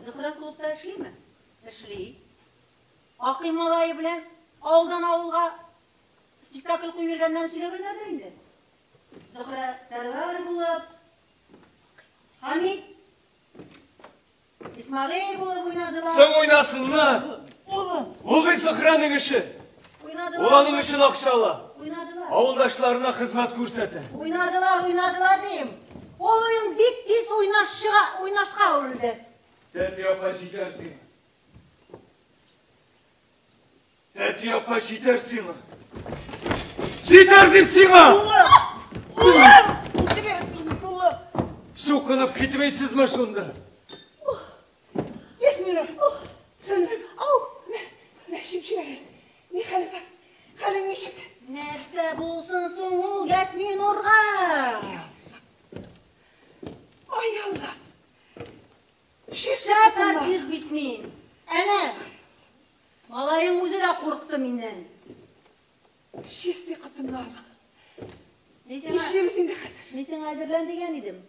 Зөһрә клубта эшлиме? Эшли. Акый малае белән авылдан авылга спектакль куеп йөргәннәрен сөйләгәннәрдер инде. Зөһрә Сәрвәр булып, Хәмит Исмәгыйль булып уйнадылар. Соң уйнасыннар! Улым! Ул бит Зөһрәнең эше. Уйнадылар. Ул аның өчен акча ала. Уйнадылар. Авылдашларына хезмәт күрсәтә. Уйнадылар, уйнадылар дим. Ул уен бик тиз уйнашчыга, уйнашка әверелде. Тәти апа, җитәр сиңа. Тәти апа, җитәр сиңа. Җитәр дип сиңа! Улым! Улым! Үтерәсең бит, улым! Чукынып китмисезме шунда? Ясминә, сеңлем, ау, мә, мә, чемченәгә. Ни хәле бар? Хәлең ничек? Нәрсә булсын соң ул Ясминурга? Ай Алла! Чиста Шәп тотынма. артист бит мин. Әнә, малаең үзе дә курыкты миннән. Чистый котымны алдың. Мин сиңа, Нишлибез инде хәзер? мин сиңа әзерлән дигән идем.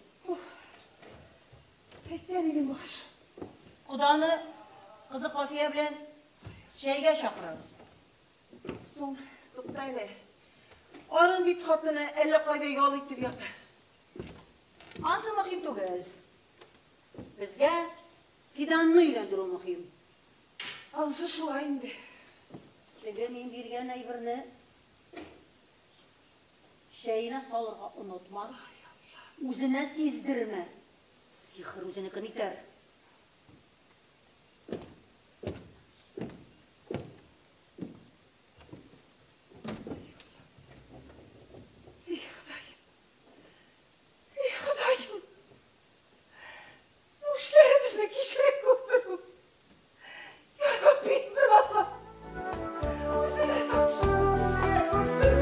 Әйткән идең бугай. Коданы кызы Кафия белән чәйгә чакырабыз. Соң, тукта әле. Аның бит хатыны әллә кайда ял итеп ята. Ансы мөһим түгел. Безгә Фиданны өйләндерү мөһим. Анысы шулай инде. Теге мин биргән әйберне чәенә салырга онытма. Үзенә сиздермә. Сихер үзенекен итәр. Эй, Ходаем. Эй, Ходаем. Бу эшләребезне кичерә күрмә. Я Рабби, бер Алла. Үзеңә тапшырдым, кичерә күрмә.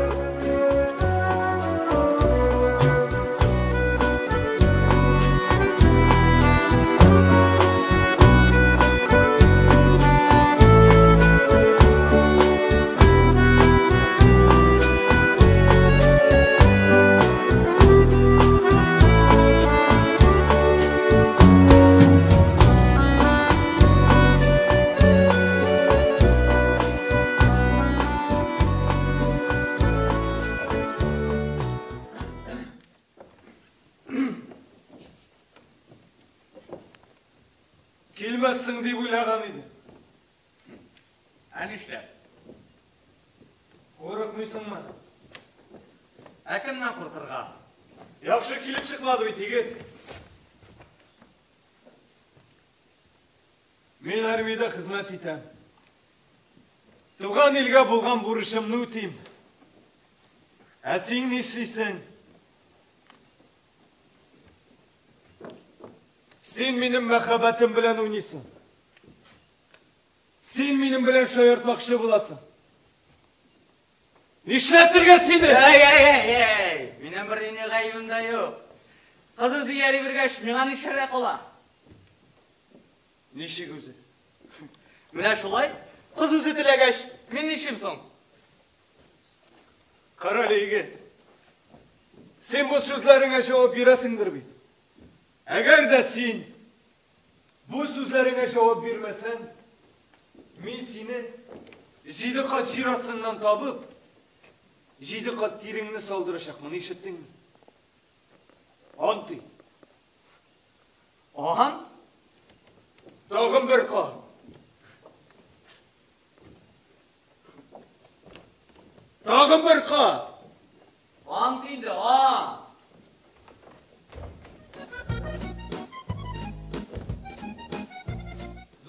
Килмәссең дип уйлаган идем. Ә нишләп? Курыкмыйсыңмы? Ә кемнән куркырга? Яхшы килеп чыкмады бит, егет. Мин армиядә хезмәт итәм. Туган илгә булган бурычымны үтим. Ә син нишлисең? Син минем мәхәббәтем белән уйныйсың. Син минем белән шаяртмакчы буласың. Нишләтергә сине? Әй, әй, әй, әй! Минем бернинди гаебем дә юк. Кыз үзе йөри биргәч, миңа нишләргә кала? Ничек үзе? Менә шулай, кыз үзе теләгәч, мин нишлим соң? Кара әле, егет. Син бу сүзләреңә җавап бирәсеңдер бит. Әгәр дә син бу сүзләреңә җавап бирмәсәң, мин сине җиде кат җир астыннан табып, җиде кат тиреңне салдырачакмын, ишеттеңме? Ант ит. Ант? Тагын бер кат. Тагын бер кат. Ант инде, ант.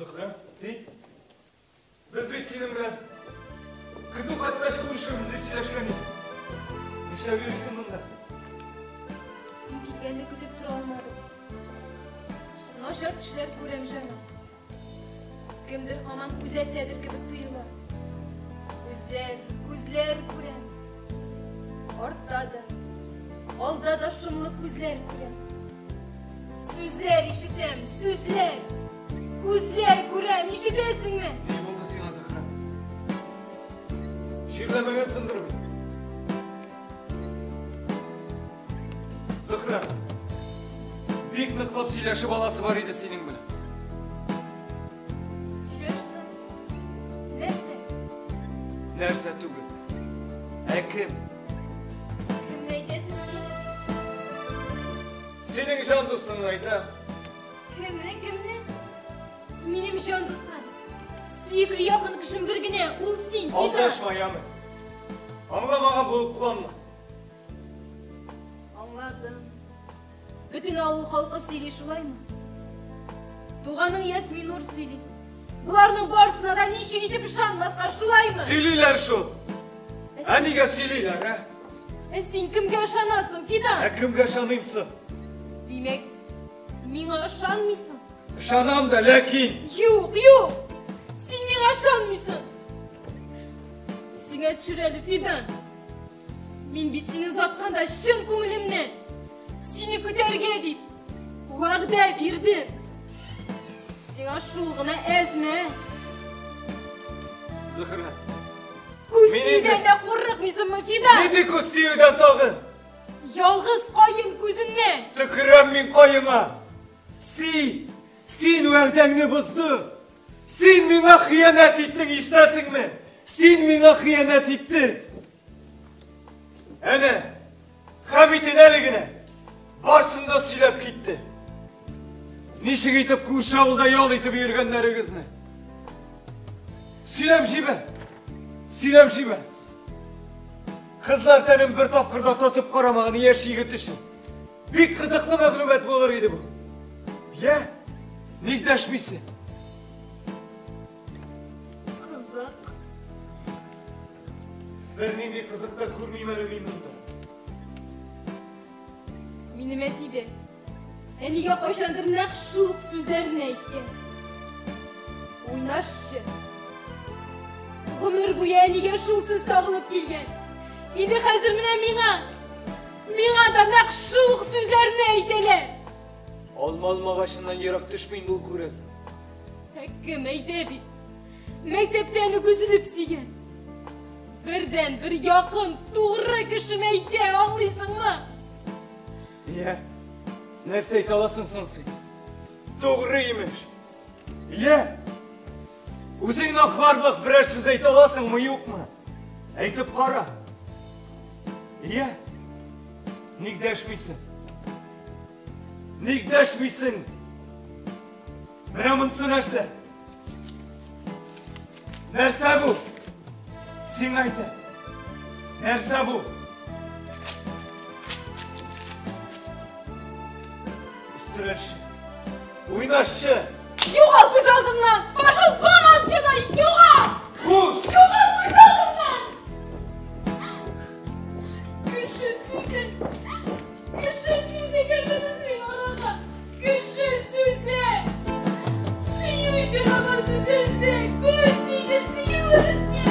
Зөһрә, син? Без бит синең белән көтү кайткач күрешербез дип сөйләшкән идек. Нишләп йөрисең монда? Син килгәнне көтеп тора алмадым. Начар төшләр күрәм, җаным. Кемдер һаман күзәтәдер кебек тоела. Күзләр, күзләр күрәм. Артта да, алда да шомлы күзләр күрәм. Сүзләр ишетәм, сүзләр. Күзләр күрәм, ишетәсеңме? Ни булды сиңа, Зөһрә? Чирләмәгәнсеңдер бит. Зөһрә, бик ныклап сөйләшеп аласы бар иде синең белән. Сөйләшсен. Нәрсә? Нәрсә түгел. Ә кем? Кемне әйтәсең син? Синең җан дустыңны әйтәм. Кемне, кемне? Минем җан дустым. Сөекле якын кешем бер генә, ул син, Фидан. Алдашма, яме. Аңламаган булып кыланма. Аңладым. Бөтен авыл халкы сөйли шулаймы? Туганың Ясминур сөйли. Боларның барысына да ничек итеп ышанмаска, шулаймы? Сөйлиләр шул. Ә нигә сөйлиләр, ә? Ә син кемгә ышанасың, Фидан? Ә кемгә ышаныйм соң? Димәк, миңа ышанмыйсың? Ышанам да, ләкин... Юк, юк! Син миңа ышанмыйсың! Исеңә төшер әле, Фидан. Мин бит сине озатканда чын күңелемнән сине көтәргә дип вәгъдә бирдем. Сиңа шул гына әзме? Зөһрә. Күз тиюдән дә курыкмыйсыңмы, Фидан? Нинди күз тиюдән тагын? Ялгыз каен күзеннән. Төкерәм мин каеңа. Син, син вәгъдәңне боздың. Син миңа хыянәт иттең, ишетәсеңме? Син миңа хыянәт иттең. Әнә, Хәмитен әле генә барсын да сөйләп китте. Ничек итеп күрше авылда ял итеп йөргәннәрегезне. Сөйләп җибәр. Сөйләп җибәр. Кызлар тәнен бер тапкыр да татып карамаган яшь егет өчен бик кызыклы мәгълүмат булыр иде бу. Я, ник дәшмисең? Кызык. Бернинди кызык та күрмим әле мин монда. Минем әти дә әнигә кайчандыр нәкъ шул ук сүзләрне әйткән. Уйнашчы. Гомер буе әнигә шул сүз тагылып килгән. Инде хәзер менә миңа, миңа да нәкъ шул ук сүзләрне әйтәләр. Алма алмагачыннан ерак төшми инде ул, күрәсең. Ә кем әйтә бит. Мәктәптән үк өзелеп сөйгән. Бердән бер якын, тугры кешем әйтә, аңлыйсыңмы? Я, нәрсә әйтә аласың соң син? Тугры имеш. Я, үзеңне акларлык берәр сүз әйтә аласыңмы, юкмы? Әйтеп кара. Я, ник дәшмисең? Ник дәшмисең? Менә монысы нәрсә? Нәрсә бу? Сиңа әйтәм. Нәрсә бу? Өстерәшче. Уйнашчы. Югал күз алдымнан! Пошел вон отсюда! Югал! Хуш! Югал күз алдымнан! Кеше сүзе! Кеше сүзе керде безнең арага! Кеше сүзе! Сөю өчен аваз өзелде! Күз тиде сөюебезгә!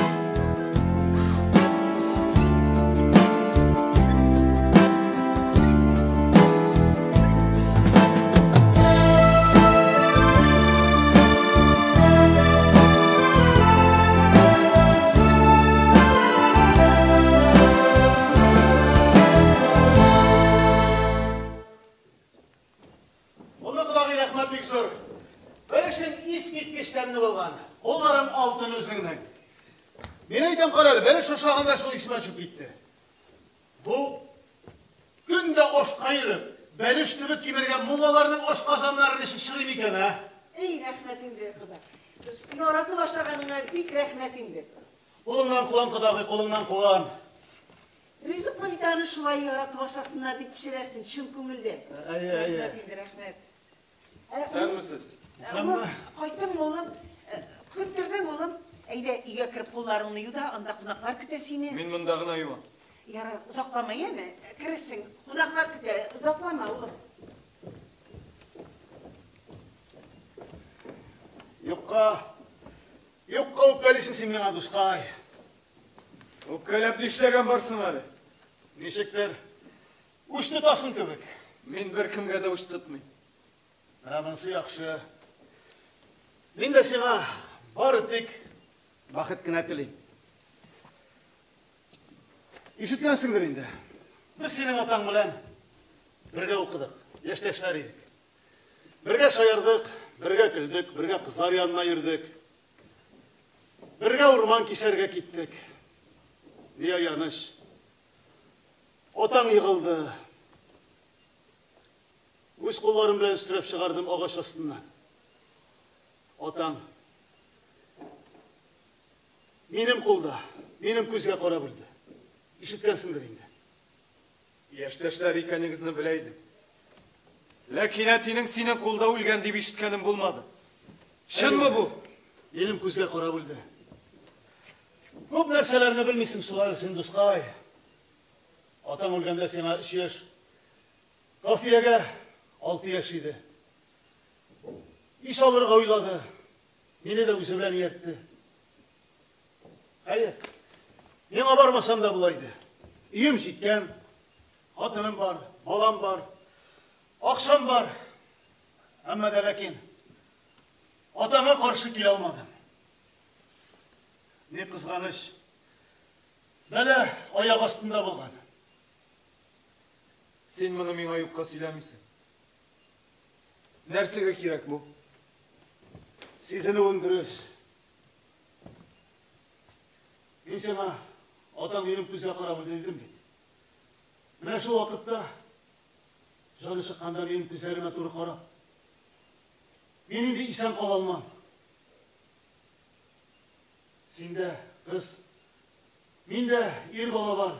тәмле булган. Кулларың алтын үзеңнең. Мин әйтәм, карале, бәлеш ашаганда шул исемә төшеп китте. Бу көн дә ашка йөреп, бәлеш төбе кимергән муллаларның ашказаннары ничек чыдый микән, ә? Эй, рәхмәт инде, кода. Яратып ашаганыңа бик рәхмәт инде. Кулыңнан куан, кодагый, кулыңнан куан. Ризыкны бит аны шулай яратып ашасыннар дип пешерәсең, чын күңелдән. Әйе, әйе. Рәхмәт инде, рәхмәт. Исәнмесез. Исәнме? Кайттың, улым. Көттердең, улым. Әйдә, өйгә кереп кулларыңны ю да, анда кунаклар көтә сине. Мин монда гына юам. Ярар, озаклама, яме? Керерсең, кунаклар көтә, озаклама, улым. Юкка, юкка үпкәлисең син миңа, дускай. Үпкәләп нишләгән барсың әле? Ничектер, үч тотасың кебек. Мин беркемгә дә үч тотмыйм. Менә монысы яхшы. Мин дә сиңа бары тик бәхет кенә телим. Ишеткәнсеңдер инде. Без синең атаң белән бергә укыдык, яшьтәшләр идек. Бергә шаярдык, бергә көлдек, бергә кызлар янына йөрдек. Бергә урман кисәргә киттек. Ни аяныч. Атаң егылды. Үз кулларым белән өстерәп чыгардым агач астыннан. Атаң минем кулда, минем күзгә карап үлде. Ишеткәнсеңдер инде. Яшьтәшләр икәнегезне белә идем. Ләкин әтинең синең кулда үлгән дип ишеткәнем булмады. Чынмы бу? Минем күзгә карап үлде. Күп нәрсәләрне белмисең шул әле син, дускай. Атаң үлгәндә сиңа 3 яшь, Кафиягә 6 яшь иде. Өй салырга уйлады. Мине дә үзе белән ияртте. Хәер, миңа бармасам да була иде. Өем җиткән, хатыным бар, балам бар, акчам бар. Әмма дә ләкин атаңа каршы килә алмадым. Ни кызганыч, бәла аяк астында булган. Син моны миңа юкка сөйләмисең. Нәрсәгә кирәк бу? Сизенүең дөрес. Мин сиңа атаң минем күзгә карап үлде дидем бит. Менә шул вакытта җаны чыкканда минем күзләремә туры карап, мин инде исән кала алмам. Синдә кыз, миндә ир бала бар.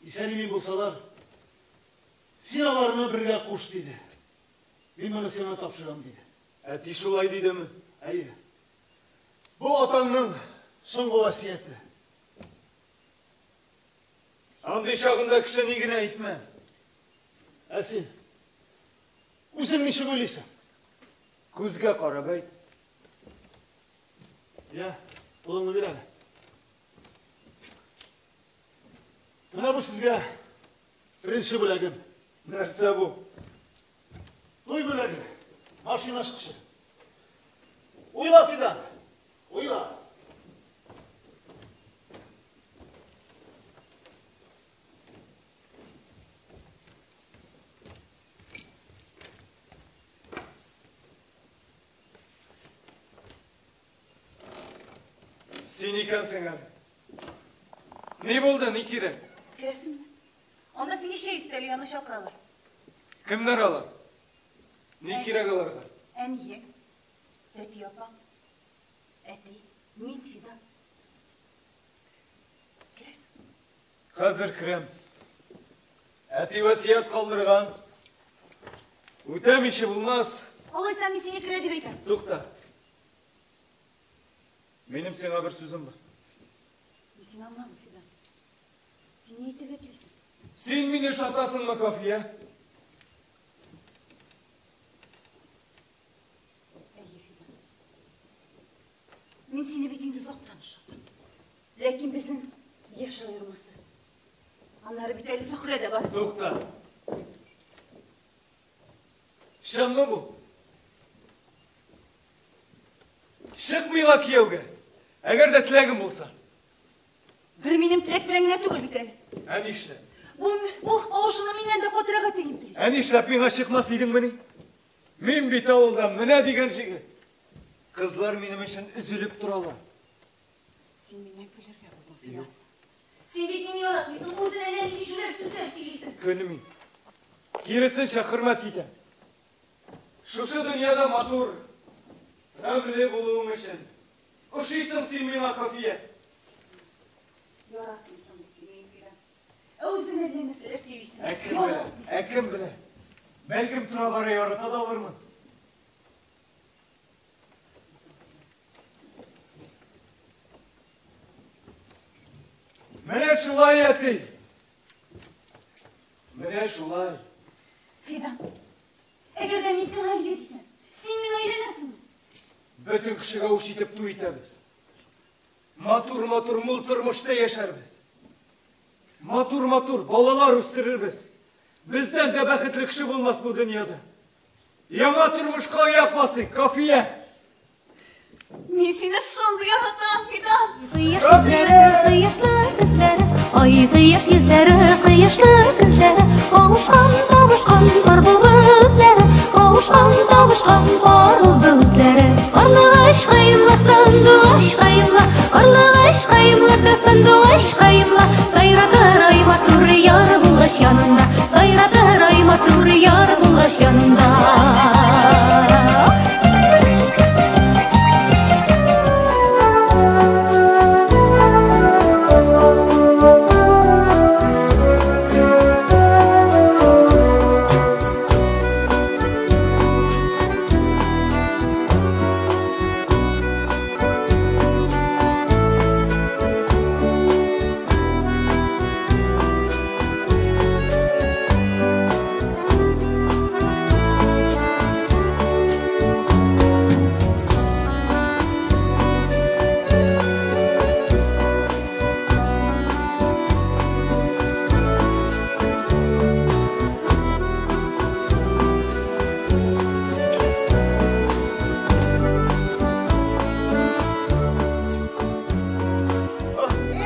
Исән-имин булсалар, син аларны бергә куш, диде. Мин моны сиңа тапшырам, диде. Әти шулай дидеме? Әйе. Бу атаңның соңгы васыяте. Андый чагында кеше ни генә әйтмәс. Ә син үзең ничек уйлыйсың? Күзгә карап әйт. Я, кулыңны бир әле. Менә бу сезгә беренче бүләгем. Нәрсә бу? Туй бүләге. Машина ачкычы. Уйла, Фидан. Уйла. Син икәнсең әле. Ни булды, ни кирәк? Керәсеңме? Анда сине чәй өстәле янына чакыралар. Кемнәр алар? Ни кирәк аларга? Әниең, әти апаң, әти, мин, Фидан. Керәсең? Хәзер керәм. Әти васыять калдырган. Үтәмичә булмас. Алайса мин сине керә дип әйтәм. Тукта. Минем сиңа бер сүзем бар. Мин сине аңламыйм, Фидан. Син ни әйтергә телисең? Син мине ошатасыңмы, Кафия? Әйе, Фидан. Мин сине бит инде озактан ошаттым. Ләкин безнең яшь аермасы. Аннары бит әле Зөһрә дә бар. Тукта. Чынмы бу? Чык миңа кияүгә. Әгәр дә теләгең булса. Бер минем теләк белән генә түгел бит әле. Ә нишләп? Бу, бу авышуны миннән дә катырак әтием тели. Ә нишләп миңа чыкмас идеңмени? Мин бит авылда менә дигән җегет. Кызлар минем өчен өзелеп торалар. Син миннән көлергә булдың, Фидан. Юк. Син бит мине яратмыйсың, үзең әллә нинди шүрәп сүзләр сөйлисең. Көлмим. Киресенчә хөрмәт итәм. Шушы дөньяда матур, гамьле булуың өчен. Ошыйсың син миңа, Кафия. Яратмыйсың бит син мине, Фидан. Ә үзең әллә нәрсәләр сөйлисең. Ә кем белә? Ә кем белә? Бәлкем тора-бара ярата да алырмын. Менә шулай, әти. Менә шулай. Фидан, әгәр дә мин сиңа әйе дисәм, син миңа өйләнәсеңме? Бөтен кешегә үч итеп туй итәбез. Матур-матур мул тормышта яшәрбез. Матур-матур балалар үстерербез. Бездән дә бәхетле кеше булмас бу дөньяда. Яңа тормышка аяк басыйк, Кафия. Мин сине шундый яратам, Фидан. Кояш йөзләре, кояшлы күзләре, ай кояш йөзләре, кояшлы күзләре, кавышкан, табышкан пар булды үзләре, кавышкан, табышкан пар булды үзләре. Карлыгач каенла, сандугач каенла, карлыгач каенла, сандугач каенла, сайратыр ай матур яр булгач янында, сайратыр ай матур яр булгач янында.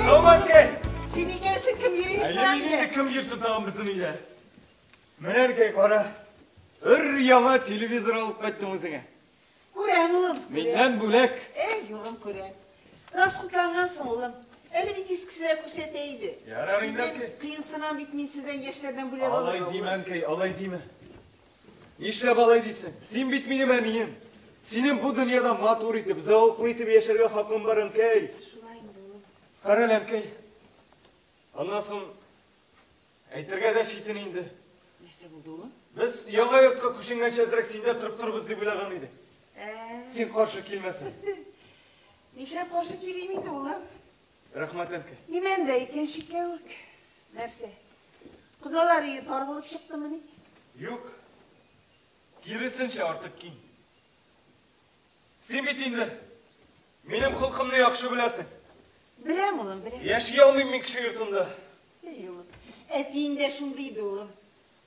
Саумы, әнкәй? Син икәнсең, кем йөри дип Әле торам мин инде инде. кем йөрсен тагын безнең өйдә? Менә, әнкәй, кара. Өр яңа телевизор алып кайттым үзеңә. Күрәм, улым. күрәм. Миннән бүләк. Әй, улым, күрәм. Расхутлангансың, улым. Әле бит искесенә күрсәтә иде. Ярар инде, Сездән әнкәй. Кыенсынам бит мин сездән яшьләрдән бүләк Алай алырга, димә, улым. әнкәй, алай димә. Нишләп алай дисең? Син бит минем әнием. Синең бу дөньяда матур итеп, зәвыклы итеп яшәргә хакың бар, әнкәй. Шулай инде, улым. Кара әле, әнкәй. Аннан соң әйтергә дә читен инде. Нәрсә булды, улым? Без яңа йортка күченгәнче әзрәк синдә торып торбыз дип уйлаган идек. Ә, Син каршы килмәсәң. Нишләп каршы килим инде, улым? Рәхмәт, әнкәй. Имәндә икән чикләвек. Нәрсә? Кодалар өе тар булып чыктымыни? Юк. Киресенчә артык киң. Син бит инде минем холкымны яхшы беләсең. Беләм, улым, беләм. Яши алмыйм мин кеше йортында. Әй, улым, әтиең дә шундый иде, улым.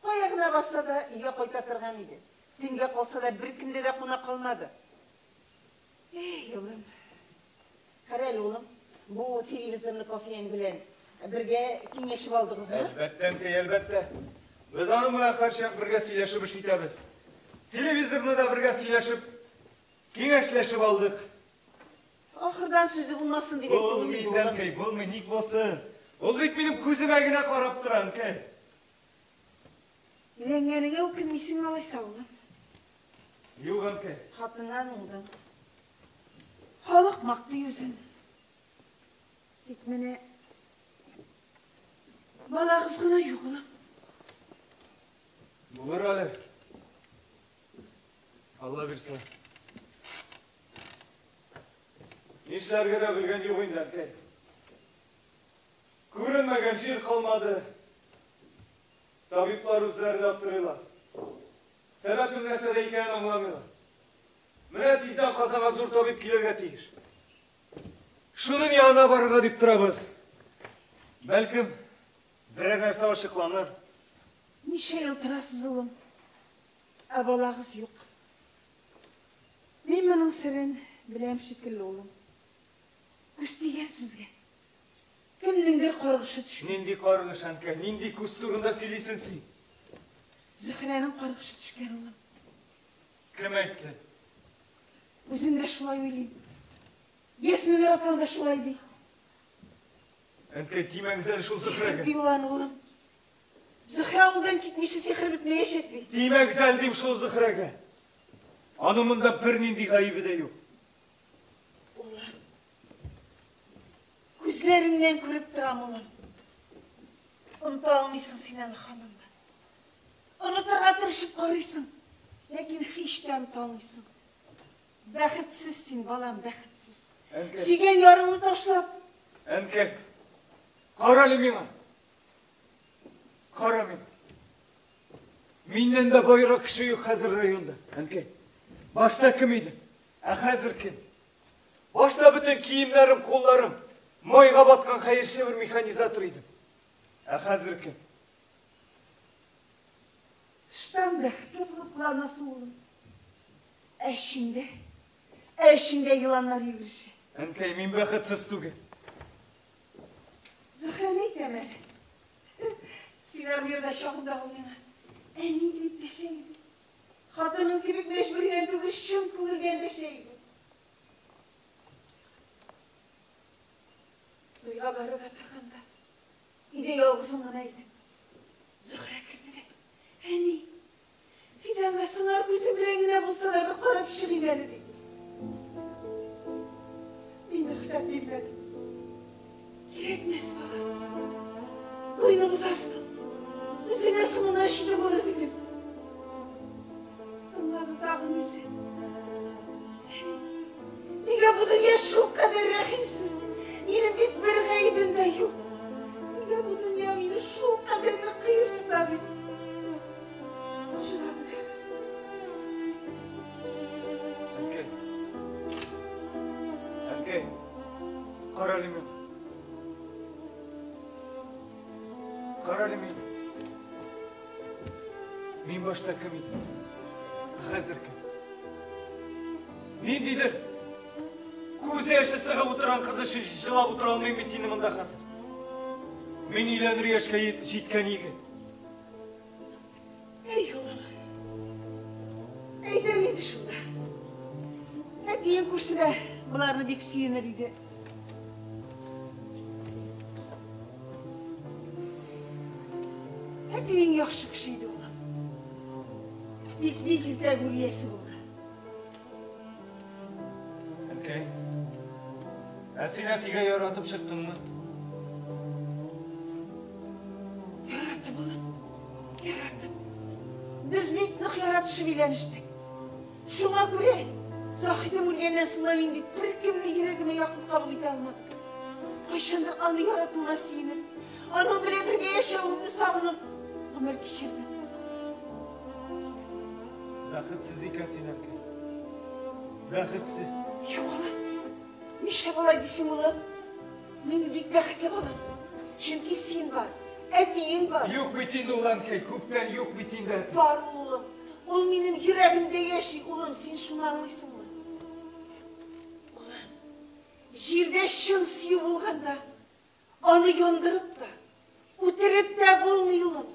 Кая гына барса да, өйгә кайта торган иде. Төнгә калса да, беркемдә дә куна калмады. Әй, улым. Кара әле, улым, бу телевизорны кофең белән бергә киңәшеп алдыгызмы? Әлбәттә, әнкәй, әлбәттә. Без аның белән һәрчак бергә сөйләшеп эш итәбез. Телевизорны да бергә сөйләшеп, киңәшләшеп алдык. Ахырдан сүзе булмасын дип әйттем Булмый инде, инде, улым. әнкәй, булмый, ник булсын? Ул бит минем күземә генә карап тора, әнкәй. Өйләнгәнеңә үкенмисең алайса, улым. Юк, әнкәй. Хатыннан уңдың. Халык мактый үзен. Тик менә балагыз гына юк, улым. Булыр әле. Алла бирсә. Нишләргә дә белгән юк инде, әнкәй. Күренмәгән җир калмады. Табиблар үзләре дә аптырыйлар. Сәбәпнең нәрсәдә икәнен аңламыйлар. Менә тиздән Казанга зур табиб килергә тиеш. Шуның янына барырга дип торабыз. Бәлкем, берәр нәрсә ачыкланыр. Ничә ел торасыз, улым? Ә балагыз юк. Мин моның серен беләм шикелле, улым. Күз тигән сезгә. Кемнеңдер каргышы төшкән. Нинди каргыш, әнкәй, нинди күз турында сөйлисең син? Зөһрәнең каргышы төшкән, улым. Кем әйтте? Үзем дә шулай уйлыйм. Ясминур апаң да шулай ди. Әнкәй, тимәгез әле шул Сихер Зөһрәгә. ди ул аны, улым. Зөһрә авылдан китмичә сихер бетмәячәк бит. Тимәгез әле дим шул Зөһрәгә. Аның монда бернинди гаебе дә юк. Улым. Күзләреңнән күреп торам, улым. Оныта алмыйсың син аны һаман да. Онытырга тырышып карыйсың, ләкин һич тә оныта алмыйсың. Бәхетсез син, балам, бәхетсез. Әнкәй. Сөйгән ярыңны ташлап. Әнкәй, кара әле миңа. Кара миңа. Миннән дә байрак кеше юк хәзер районда. Әнкәй, башта кем идем, ә хәзер кем? Башта бөтен киемнәрем, кулларым майга баткан хәерче бер механизатор идем. Ә хәзер кем? Тыштан бәхетле булып кыланасың, улым. Ә эчеңдә, ә эчеңдә еланнар йөгерешә. Әнкәй, мин бәхетсез түгел. Зөһрәне әйтәм әле. Син армиядә чагында ул миңа әни дип дәшә иде. Хатының кебек мәҗбүридән түгел, чын күңелдән дәшә иде. Туйга барырга торганда, өйдә ялгызым гына идем. Зөһрә керде дә, әни, Фиданга сыңар күзем белән генә булса да бер карап чыгыйм әле, диде. Мин рөхсәт бирмәдем. Кирәкмәс, балам. Туйны бозарсың. Үзеңә соңыннан читен булыр, дидем. Тыңлады тагын үзе. Әни, нигә бу дөнья шулкадәр рәхимсез? Минем бит бер гаебем дә юк. Нигә бу дөнья мине шулкадәр нык кыерсыта, дип. Җылады бәгырь. Әнкәй. Әнкәй. Кара әле миңа. Кара әле миңа. Мин башта кем идем? Ә хәзер кем? Ниндидер күз яше сыгып утырган кыз өчен җылап утыра алмыйм бит инде монда хәзер. Мин өйләнер яшькә җиткән егет. Әй, улым. Әйтәм инде шунда. Әтиең күрсә дә боларны бик сөенер иде. Әтиең яхшы кеше иде, улым. Тик бик иртә гүр иясе булды. Әнкәй, ә син әтигә яратып чыктыңмы? Яратып, улым, яратып. Без бик нык яратышып өйләнештек. Шуңа күрә Заһидем үлгәннән соң да мин бит беркемне йөрәгемә якын кабул итә алмадым. Кайчандыр аны яратуына сөенеп, аның белән бергә яшәвемне сагынып гомер кичердем. Бәхетсез икән син, әнкәй. Бәхетсез. Юк, улым. Нишләп алай дисең, улым? Мин бик бәхетле балам. Чөнки син бар, әтиең бар. Юк бит инде ул, әнкәй, күптән юк бит инде әти. Бар ул, улым. Ул минем йөрәгемдә яши, улым, син шуны аңлыйсыңмы? Улым, җирдә чын сөю булганда, аны яндырып та, үтереп тә булмый, улым.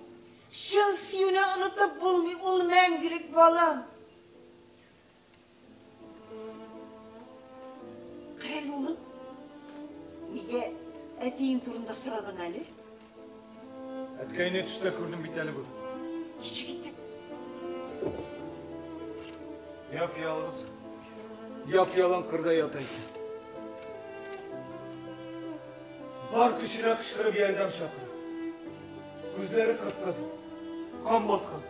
Чын сөюне онытып булмый, ул мәңгелек, балам. Кара әле, улым, нигә әтиең турында сорадың әле? Әткәйне төштә күрдем бит әле бүген. Ничек итеп? Яп-ялгыз, яп-ялан кырда ята икән. Бар көченә кычкырып ярдәм чакыра. Күзләре кып-кызыл, кан баскан.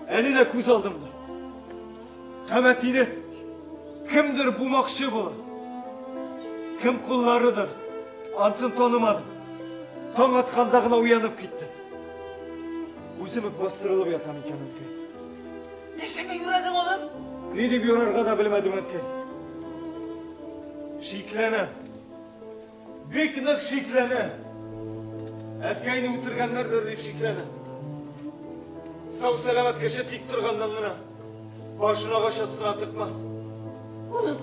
Әле дә күз алдымда. Һәм әтине кемдер бумакчы була. Кем кулларыдыр, ансын танымадым. Таң атканда гына уянып киттем. Үзем үк бастырылып ятам икән, әнкәй. Нәрсәгә юрадың, улым? Ни дип юрарга да белмәдем, әнкәй. Шикләнәм. Бик нык шикләнәм. Әткәйне үтергәннәрдер дип шикләнәм. Сау-сәламәт кеше тик торганнан гына башын агач астына тыкмас. Улым,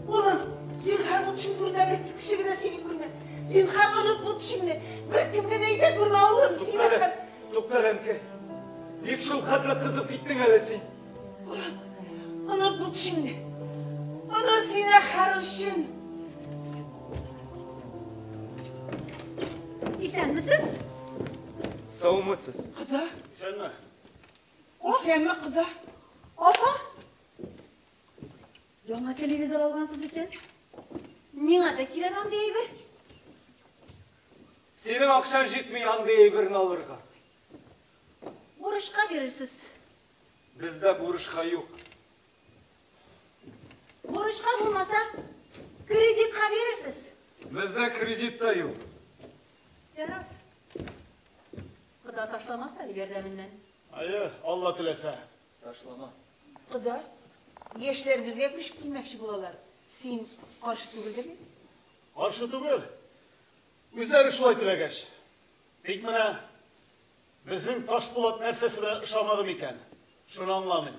улым, зинһар бу төшең турында бер кешегә дә сөйли күрмә. Зинһар оныт бу төшеңне. Беркемгә дә әйтә күрмә, улым. Туктале, туктале, әнкәй. Ник шул хәтле кызып киттең әле син? Улым, оныт бу төшеңне. Моны сине хәрөчен. Исәнмесез? Саумысыз. Кода. Исәнме? Исәнме, кода? Апа. Яңа телевизор алгансыз икән. Миңа да кирәк андый әйбер. Синең акчаң җитми андый әйберне алырга. Бурычка бирерсез. Бездә бурычка юк. Бурычка булмаса, кредитка бирерсез. Бездә кредит та юк. Ярар. Кода ташламас әле ярдәменнән. Әйе, Алла теләсә. Ташламас. Кода, яшьләр безгә күчеп килмәкче булалар. Син каршы түгелдер бит? Каршы түгел. Үзләре шулай теләгәч. Тик менә безнең Ташпулат нәрсәсе белән ошамады микән? Шуны аңламыйм.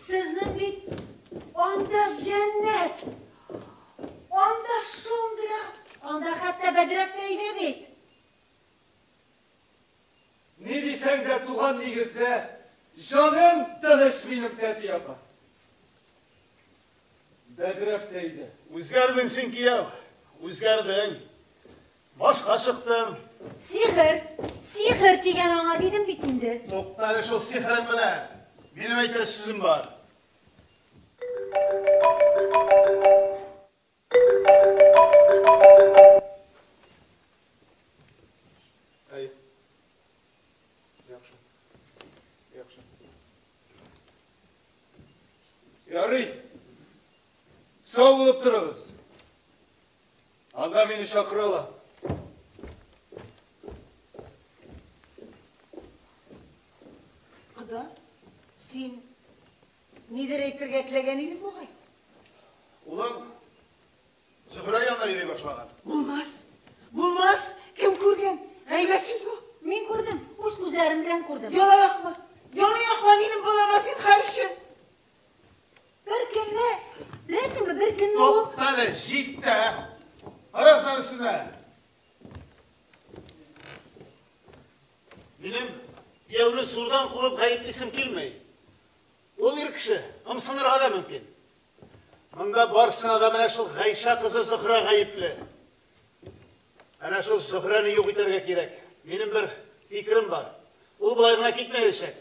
Сезнең бит анда җәннәт. Анда шундыйрак, анда хәтта бәдрәф тә өйдә бит. Ни дисәң дә туган нигездә җаным тыныч минем тәти апа. Бәдрәф тә өйдә. Үзгәрдең син, кияү. Үзгәрдең. Башка чыктың. Сихер, сихер дигән аңа дидем бит инде. Тукта әле шул сихерең белән. Минем әйтәсе сүзем бар. Әй. Яхшы. Яхшы. Ярый. Сау булып торыгыз. Анда мине чакыралар. Кода, син нидер әйтергә теләгән идең бугай? Улым Зөһрә янына йөри башлаган. Булмас. Булмас. Кем күргән? Гайбәт сүз бу. Мин күрдем, үз күзләрем белән күрдем. Яла якма. Яла якма минем балама син хәрче. Бер көнне, беләсеңме, бер көнне ул Тукта әле, җитте. Карагыз әле сезне. Минем кияүне зурдан куып гаеплисем килми. Ул ир кеше, ымсынырга да мөмкин. Монда барсына да менә шул Гайшә кызы Зөһрә гаепле. Әнә шул Зөһрәне юк итәргә кирәк. Минем бер фикерем бар. Ул болай гына китмәячәк.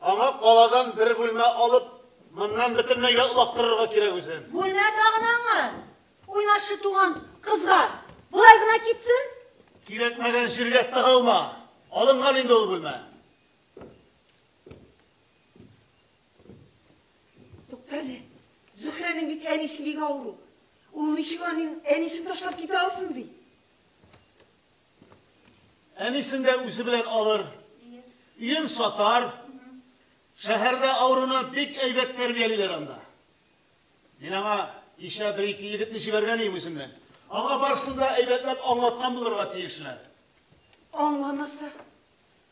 Аңа каладан бер бүлмә алып, моннан бөтенләйгә олактырырга кирәк үзен. Бүлмә тагын аңа. Уйнашы туган кызга. Болай гына китсен. Кирәкмәгән җиргә тыгылма. Алынган инде ул бүлмә. Тукта әле. Зөһрәнең бит әнисе бик авыру. Ул ничек аның әнисен ташлап китә алсын ди? Әнисен дә үзе белән алыр. Өен сатар. Шәһәрдә авыруны бик әйбәт тәрбиялиләр анда. Мин аңа кичә бер-ике егетне җибәргән идем үземнән. Аңа барысын да әйбәтләп аңлаткан булырга тиешләр. Аңламаса,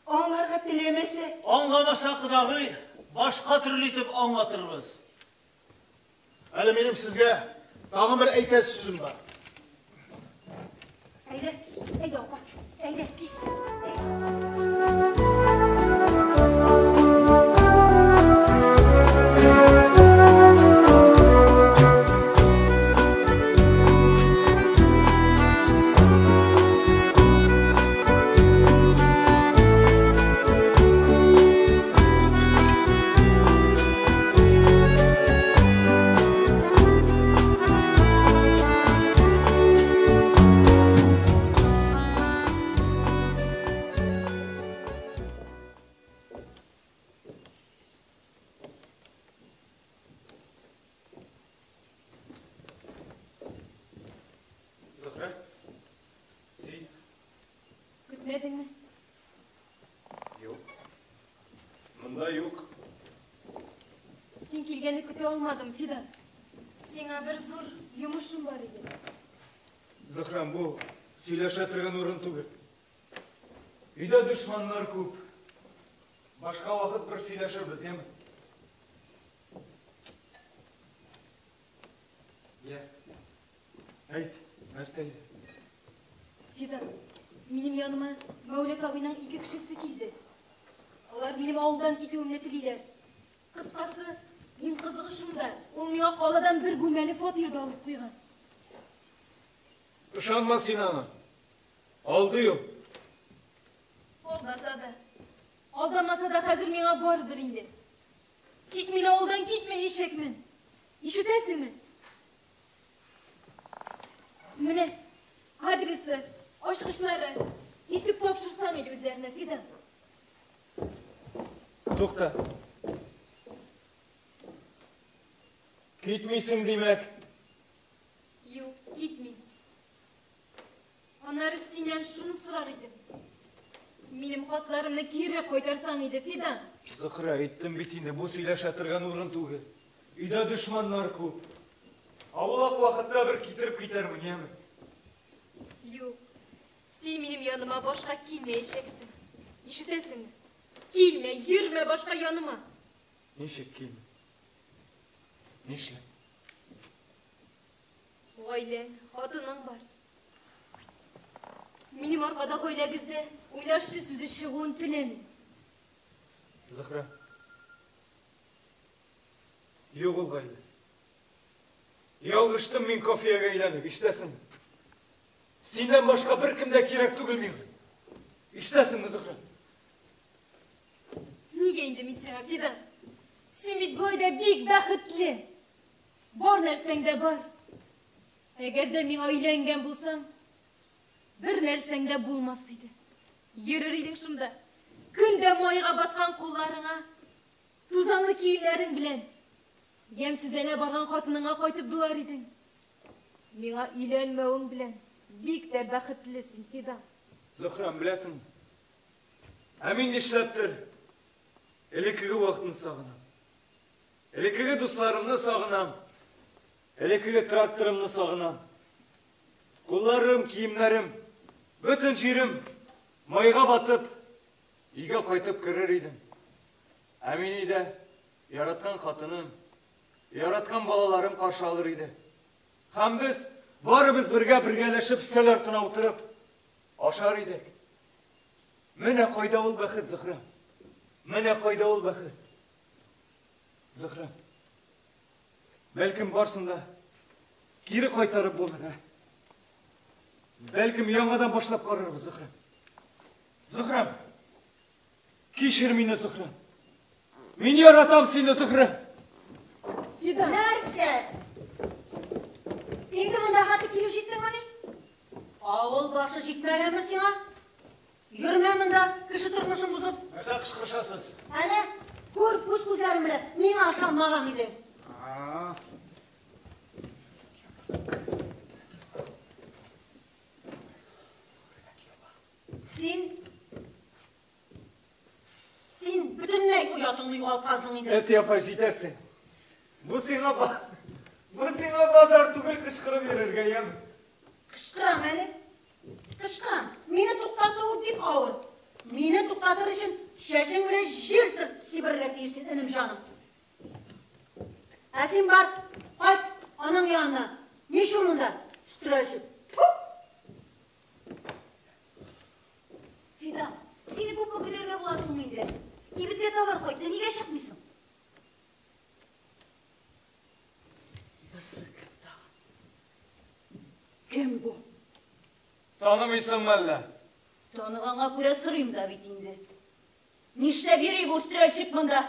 аңларга теләмәсә. Аңламаса, кодагый, башка төрле итеп аңлатырбыз. Әле минем сезгә тагын бер әйтәсе сүзем бар. Әйдә, әйдә, апа, әйдә, тиз. Зөһрә, син? Көтмәдеңме? Юк. Монда юк. Син килгәнне көтә алмадым, Фидан. Сиңа бер зур йомышым бар иде. Зөһрәм, бу сөйләшә торган урын түгел. Өйдә дошманнар күп. Башка вакыт бер сөйләшербез, яме? Я. Әйт, нәрсә иде? Фидан, минем яныма Мәүлет абыйның ике кешесе килде. Алар минем авылдан китүемне телиләр. Кыскасы, Иң кызыгы шунда, ул миңа каладан бер бүлмәле фатир да алып куйган. Ышанма син аңа. Алдый ул. Алдаса да, алдамаса да хәзер миңа барыбер инде. Тик мин авылдан китмәячәкмен. Ишетәсеңме? Менә адресы, ачкычлары. Илтеп тапшырсаң иде үзләренә, Фидан. Тукта. Китмисең, димәк? Юк, китмим. Аннары синнән шуны сорар идем. Минем хатларымны кире кайтарсаң иде, Фидан. Зөһрә, әйттем бит инде, бу сөйләшә торган урын түгел. Өйдә дошманнар күп. Аулак вакытта бер китереп китәрмен, яме? Юк, син минем яныма башка килмәячәксең. Ишетәсеңме? Килмә, йөрмә башка яныма. Ничек килмә? Нишләп? Гаиләң, хатының бар. Минем аркада гаиләгездә уйнашчы сүзе чыгуын теләмим. Зөһрә. Юк ул гаилә. Ялгыштым мин кофега әйләнеп, ишетәсеңме? Синнән башка беркем дә кирәк түгел миңа. Ишетәсеңме, Зөһрә? Нигә инде мин сиңа, Фидан? Син бит болай да бик бәхетле. Бар нәрсәң дә бар. Әгәр дә миңа өйләнгән булсаң, бер нәрсәң дә булмас иде. Йөрер идең шунда. Көн дә майга баткан кулларыңа, тузанлы киемнәрең белән, ямьсезләнә барган хатыныңа кайтып дулар идең. Миңа өйләнмәвең белән бик тә бәхетле син, Фидан. Зөһрәм, беләсеңме? Ә мин нишләптер элеккеге вакытны сагынам. Элеккеге дусларымны сагынам. Элеккеге тракторымны сагынам. Кулларым, киемнәрем, бөтен җирем майга батып, өйгә кайтып керер идем. Ә мин өйдә яраткан хатыным, яраткан балаларым каршы алыр иде. Һәм без барыбыз бергә бергәләшеп өстәл артына утырып ашар идек. Менә кайда ул бәхет, Зөһрә. Менә кайда ул бәхет. Зөһрә. Бәлкем барсын да кире кайтарып булыр, ә? Бәлкем яңадан башлап карарбыз, Зөһрә. Зөһрәм. Кичер мине, Зөһрә. Мин яратам сине, Зөһрә. Фидан. Нәрсә? Инде монда хәтле килеп җиттеңмени? Авыл башы җитмәгәнме сиңа? Йөрмә монда, кеше тормышын бозып. Нәрсә кычкырышасыз? Әнә, күр, үз күзләрең белән, миңа ышанмаган идең. Син Син бөтенләй оятыңны югалткансың инде. Әти апа, җитәрсең. Бу сиңа бу сиңа базар түгел кычкырып йөрергә, яме. Кычкырам әле. Кычкырам. Мине туктатуы бик авыр. Мине туктатыр өчен чәчең белән җир сибәргә тиеш син, энем җаным. Ә син бар, кайт аның янына. Ничу монда? Өстерәлчек. Фу! Фидан, сине күпме көтәргә була соң инде? Кибеткә товар кайтты, нигә чыкмыйсың? Бусы кем тагын? Кем бу? Танымыйсыңмы әллә? Таныганга күрә сорыйм да бит инде. Нишләп йөри бу өстерәлчек монда?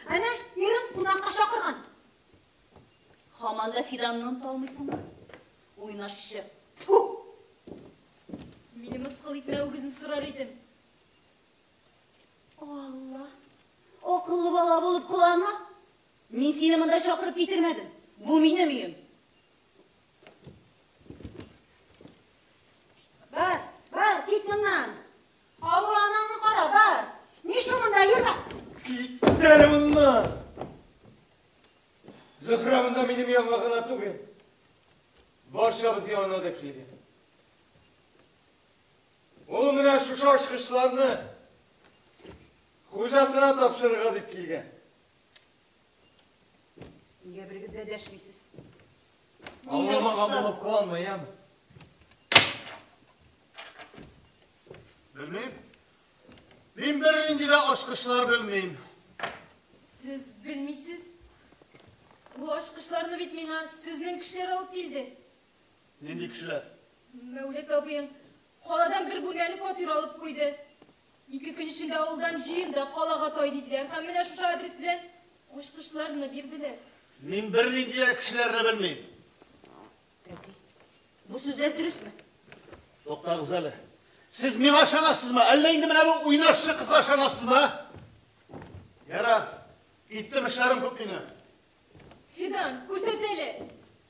Әнә, ирең кунакка чакырган. Һаман да Фиданны оныта алмыйсыңмы? Уйнашчы. Фу! Мине мыскыл итмәвегезне сорар идем. Алла! Акыллы бала булып кыланма. Мин сине монда чакырып китермәдем. Бу минем өем. Бар, бар, кит моннан. Авыру анаңны кара, бар. Ничу монда йөрмә. Кит әле моннан! Зөһрә монда минем янга гына түгел, барчабыз янына да килгән. Ул менә шушы ачкычларны хуҗасына тапшырырга дип килгән. Нигә берегез дә дәшмисез? Аңламаган булып кыланма, яме. Белмим. Мин бернинди дә ачкычлар белмим. Сез белмисез. Бу ачкычларны бит миңа сезнең кешеләр алып килде. Нинди кешеләр? Мәүлет абыең каладан бер бүлмәле фатир алып куйды. 2 көн эчендә авылдан җыен да калага тай диделәр һәм менә шушы адрес белән ачкычларны бирделәр. Мин бернинди кешеләрне белмим. Әти, бу сүзләр дөресме? Туктагыз әле. Сез миңа ышанасызмы? Әллә инде менә бу уйнашчы кызга ышанасызмы? Яра, киттем, эшләрем күп минем. Фидан, күрсәт әле.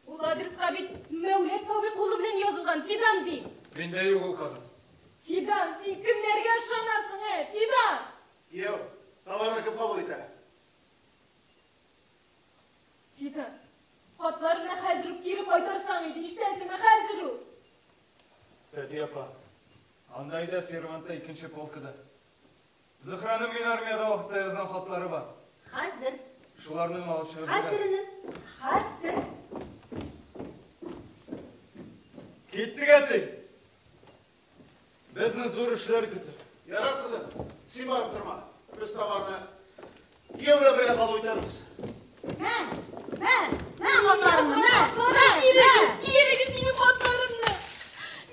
Ул адреска бит Мәүлет абый кулы белән язылган, Фидан ди. Миндә юк ул кәгазь. Фидан, син кемнәргә ышанасың, ә? Фидан! Кияү, товарны кем кабул итә? Фидан, хатларны хәзер үк кире кайтарсаң иде, ишетәсеңме, хәзер үк? Тәти апа, анда өйдә сервантта икенче полкада. Зөһрәнең мин армиядә вакытта язган хатлары бар. Хәзер. Шуларны гына алып чыгып Хәзер, энем, хәзер. Киттек, әти. Безне зур эшләр көтә. Ярар, кызым, син барып торма. Без товарны кияү белән бергә кабул итәрбез. Мә, мә, мә хатларымны, мә, мә, Бирегез, бирегез минем хатларымны.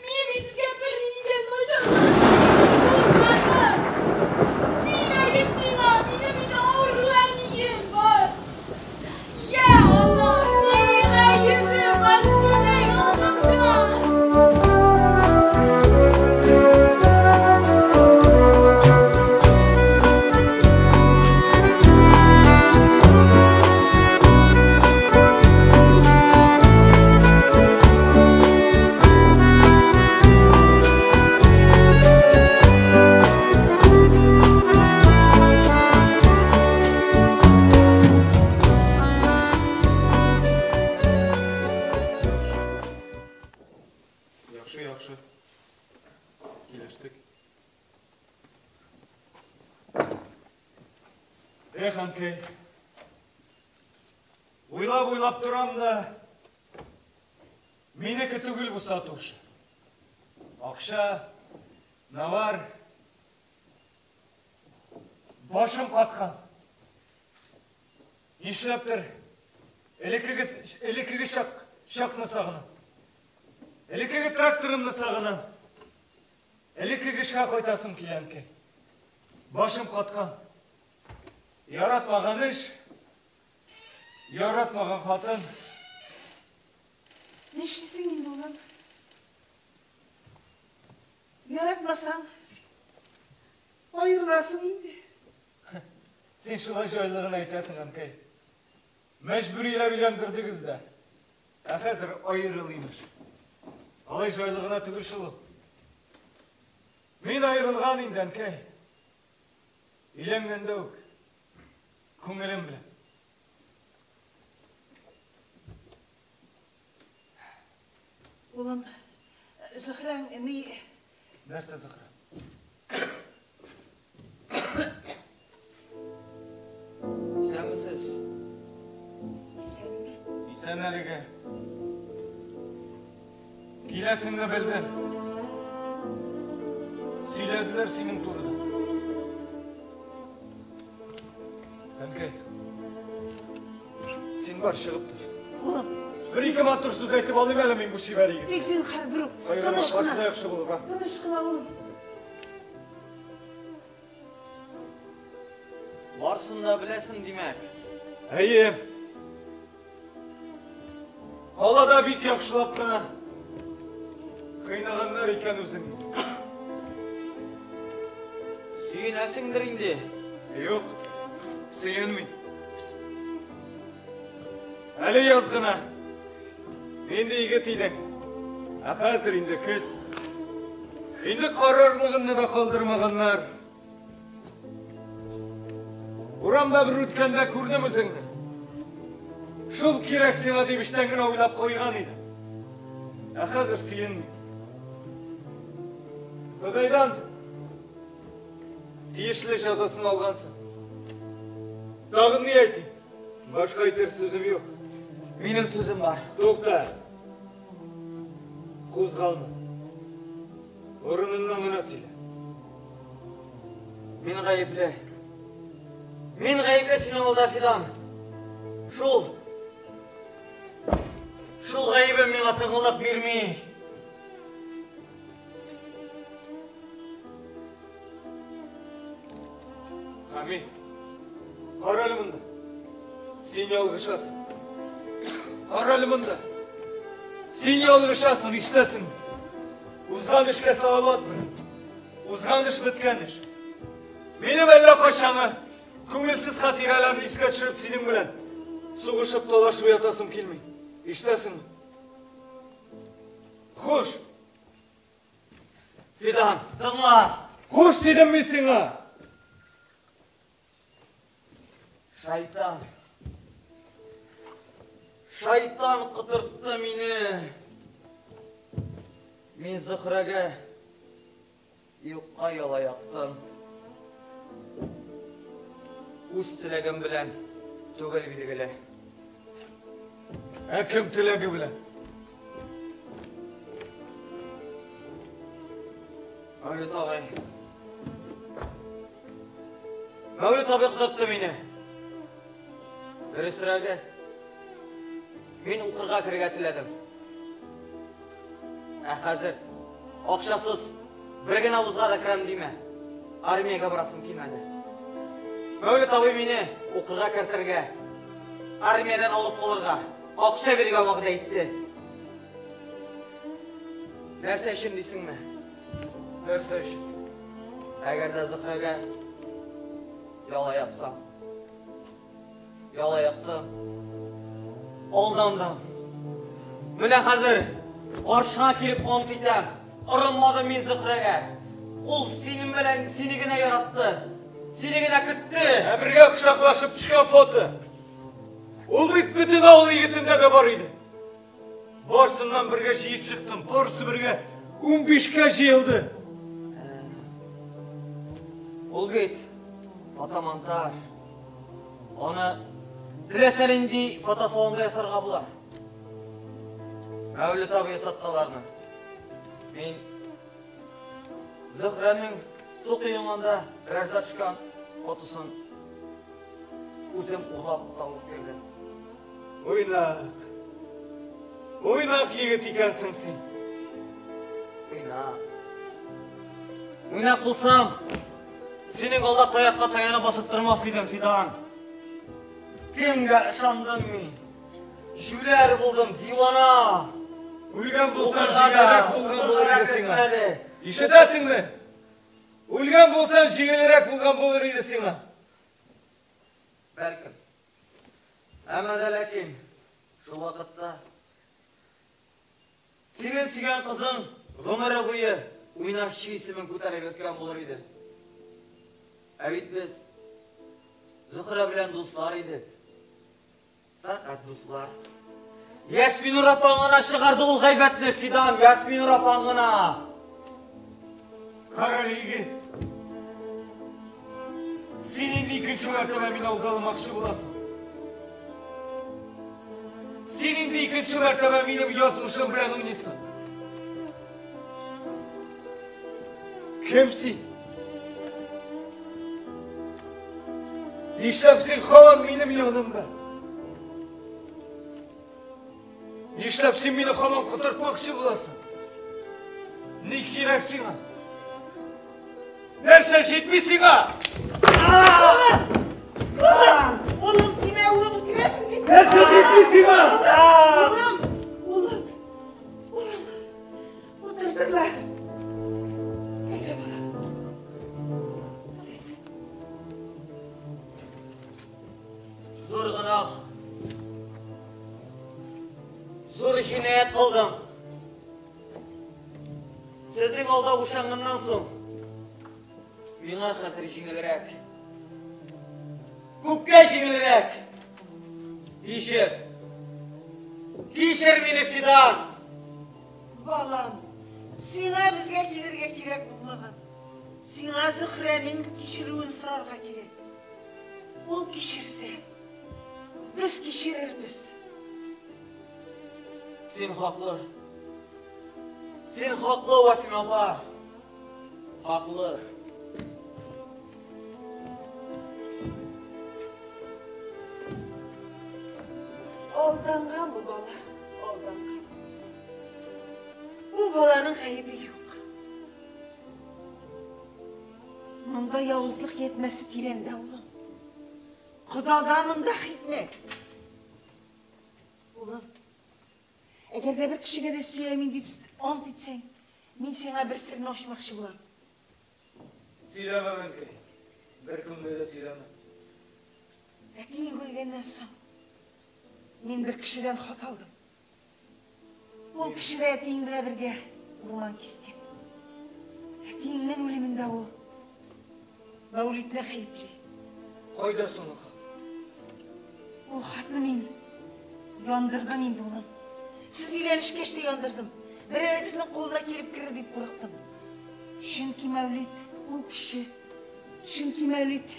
Мин бит сезгә бернинди дә начарлык булмады. Бирегез миңа, минем бит авыру әнием бар. Я Алла, ни гаебем бар синең алдыңда? Яхшы, яхшы. Килештек. Эх, әнкәй. Уйлап-уйлап торам да, минеке түгел бу сату эше. Акча, навар, башым каткан. Нишләптер, элеккеге чакны сагынам. Элеккеге тракторымны сагынам. Элеккеге эшкә кайтасым килә, әнкәй. Башым каткан. Яратмаган эш, яратмаган хатын. Нишлисең инде, улым? Яратмасаң, аерыласың инде. Син шулай җайлы гына әйтәсең, әнкәй. Мәҗбүриләп өйләндердегез дә. Ә хәзер аерыл имеш. Алай җайлы гына түгел шул ул. Мин аерылган инде, әнкәй. Өйләнгәндә үк күңелем белән. Улым, Зөһрәң ни? Нәрсә Зөһрә? Исәнмесез? Исәнме? Исән әлегә. Киләсеңне белдем. Сөйләделәр синең турыда. Әнкәй, син бар, чыгып тор. Улым. Бер-ике матур сүз әйтеп алыйм әле мин бу чибәр егеткә. Тик зинһар, берүк, Аерылма, тыныч кына. барысы да яхшы булыр, а? Тыныч кына, улым. Барсын да беләсең, димәк. Әйе. Калада бик яхшылап кына кыйнаганнар икән үзен. Сөенәсеңдер инде. Юк, сөенмим. Әле яз гына. Инде егет идең. Ә хәзер инде көз. Инде карарлыгыңны да калдырмаганнар. Урамда бер үткәндә күрдем үзеңне. Шул кирәк сиңа дип эчтән генә уйлап куйган идем. Ә хәзер сөенмим. Ходайдан тиешле җәзасын алгансың. Тагын ни әйтим? Башка әйтер сүзем юк. Минем сүзем бар. Тукта. Кузгалма. Урыныннан гына сөйлә. Мин гаепле. Мин гаепле синең алда, Фидан. Шул. Шул гаебем миңа тынгылык бирми. Хамид, кара әле монда. Син ялгышасың. Кара әле монда. Син ялгышасың, ишетәсеңме? Узган эшкә салават бер. Узган эш беткән эш. Минем әллә кайчангы күңелсез хатирәләрне искә төшереп синең белән сугышып талашып ятасым килми. Ишетәсеңме? Хуш! Фидан, тыңла! Хуш дидем мин сиңа! Шайтан. Шайтан котыртты мине. Мин Зөһрәгә юкка яла яктым. Үз теләгем белән түгел билгеле. Ә кем теләге белән? Мәүлет агай. Мәүлет абый котыртты мине. Дөресрәге, мин укырга керергә теләдем. Ә хәзер акчасыз бер генә вузга да керәм димә. Армиягә барасым килмәде. Мәүлет абый мине укырга кертергә, армиядән алып калырга, акча бирергә вәгъдә итте. Нәрсә өчен дисеңме? Нәрсә өчен? Әгәр дә Зөһрәгә яла япсам, яла яптым, алдандым. Менә хәзер каршыңа килеп ант итәм, орынмадым мин Зөһрәгә. Ул синең белән сине генә яратты, сине генә көтте. Ә бергә кочаклашып төшкән фото. Ул бит бөтен авыл егетендә дә бар иде. Барсыннан бергә җыеп чыктым, барысы бергә 15-кә җыелды. Ул бит фотомонтаж. Аны теләсә нинди фотосалонда ясарга була. Мәүлет абый ясатты аларны. Мин Зөһрәнең су коенганда пляжда төшкән фотосын үзем урлап табып бирдем. Уйнак. Уйнак егет икәнсең син. Уйнак. Уйнак булсам, синең алда таякка таянып басып тормас идем, Фидан. Кемгә ышандым мин? Җүләр булдым, дивана. Үлгән булсаң, Укырга да, җиңелрәк булган булыр укырга иде сиңа. кертмәде. Ишетәсеңме? Үлгән булсаң, җиңелрәк булган булыр иде сиңа. Бәлкем. Әмма дә ләкин шул вакытта синең сөйгән кызың гомере буе уйнашчы исемен күтәреп йөрткән булыр иде. Ә бит без Зөһрә белән дуслар идек. Фәкать дуслар. Ясминур апаң гына чыгарды ул гайбәтне, Фидан, Ясминур апаң гына. Карале егет. Син инде икенче мәртәбә мине алдаламакчы буласың. Син инде икенче мәртәбә минем язмышым белән уйныйсың. Кем син? Нишләп син һаман минем янымда? Нишләп син мине һаман котыртмакчы буласың? Ни кирәк сиңа? Нәрсә җитми сиңа? Улым, улым, тимә, улым, үтерәсең бит. Нәрсә җитми сиңа? Улым, улым, улым, утырдылар. Әйдә, балам. Зур гөнаһ. Зур җинаять кылдым. Сезнең алда бушанганнан соң миңа хәзер җиңелрәк. Күпкә җиңелрәк. Кичер. Кичер мине, Фидан. Балам, сиңа безгә килергә кирәк булмаган. Сиңа Зөһрәнең кичерүен сорарга кирәк. Ул кичерсә, без кичерербез. Син хаклы. Син хаклы, Васим апа. Хаклы. Алданган бу бала, алданган. Бу баланың гаебе юк. Монда явызлык ятмәсе тирәндә, улым. Ходада монда хикмәт. Улым, әгәр дә бер кешегә дә сөйләмим дип ант итсәң, мин сиңа бер серне ачмакчы булам. Сөйләмә, әнкәй. Беркемгә дә сөйләмә. Әтиең үлгәннән соң, мин бер кешедән хат алдым. Ул кеше дә әтиең белән бергә урман кискән. Әтиеңнең үлемендә ул Мәүлидне гаепли. Кайда соң ул хат? Ул хатны мин яндырдым инде, улым. Сез өйләнешкәч тә яндырдым. Берәрсенең кулына килеп керер дип курыктым. Чөнки Мәүлид ул кеше. Чөнки Мәүлид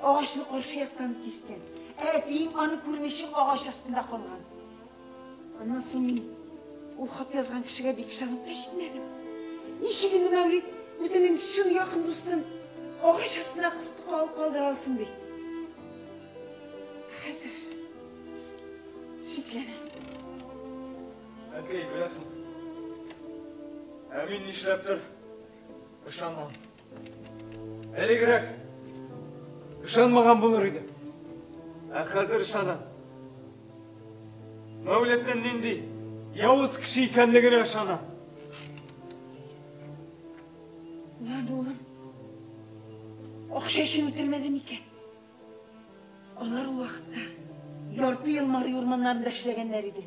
агачны каршы яктан кискән. Ә әтиең аны күрмичә агач астында калган. Аннан соң мин ул хат язган кешегә бик ышанып та җитмәдем. Ничек инде Мәүлид үзенең чын якын дустын агач астына кысты калдыра алсын ди. Хәзер шикләнәм. Әнкәй, беләсең. Ә мин нишләптер ышанам. Элегрәк ышанмаган булыр идем. Ә хәзер ышанам. Мәүлетнең нинди явыз кеше икәнлегенә ышанам. Улан, улым, акча өчен үтермәде микән? Алар ул вакытта ярты ел Мари урманнарында эшләгәннәр иде.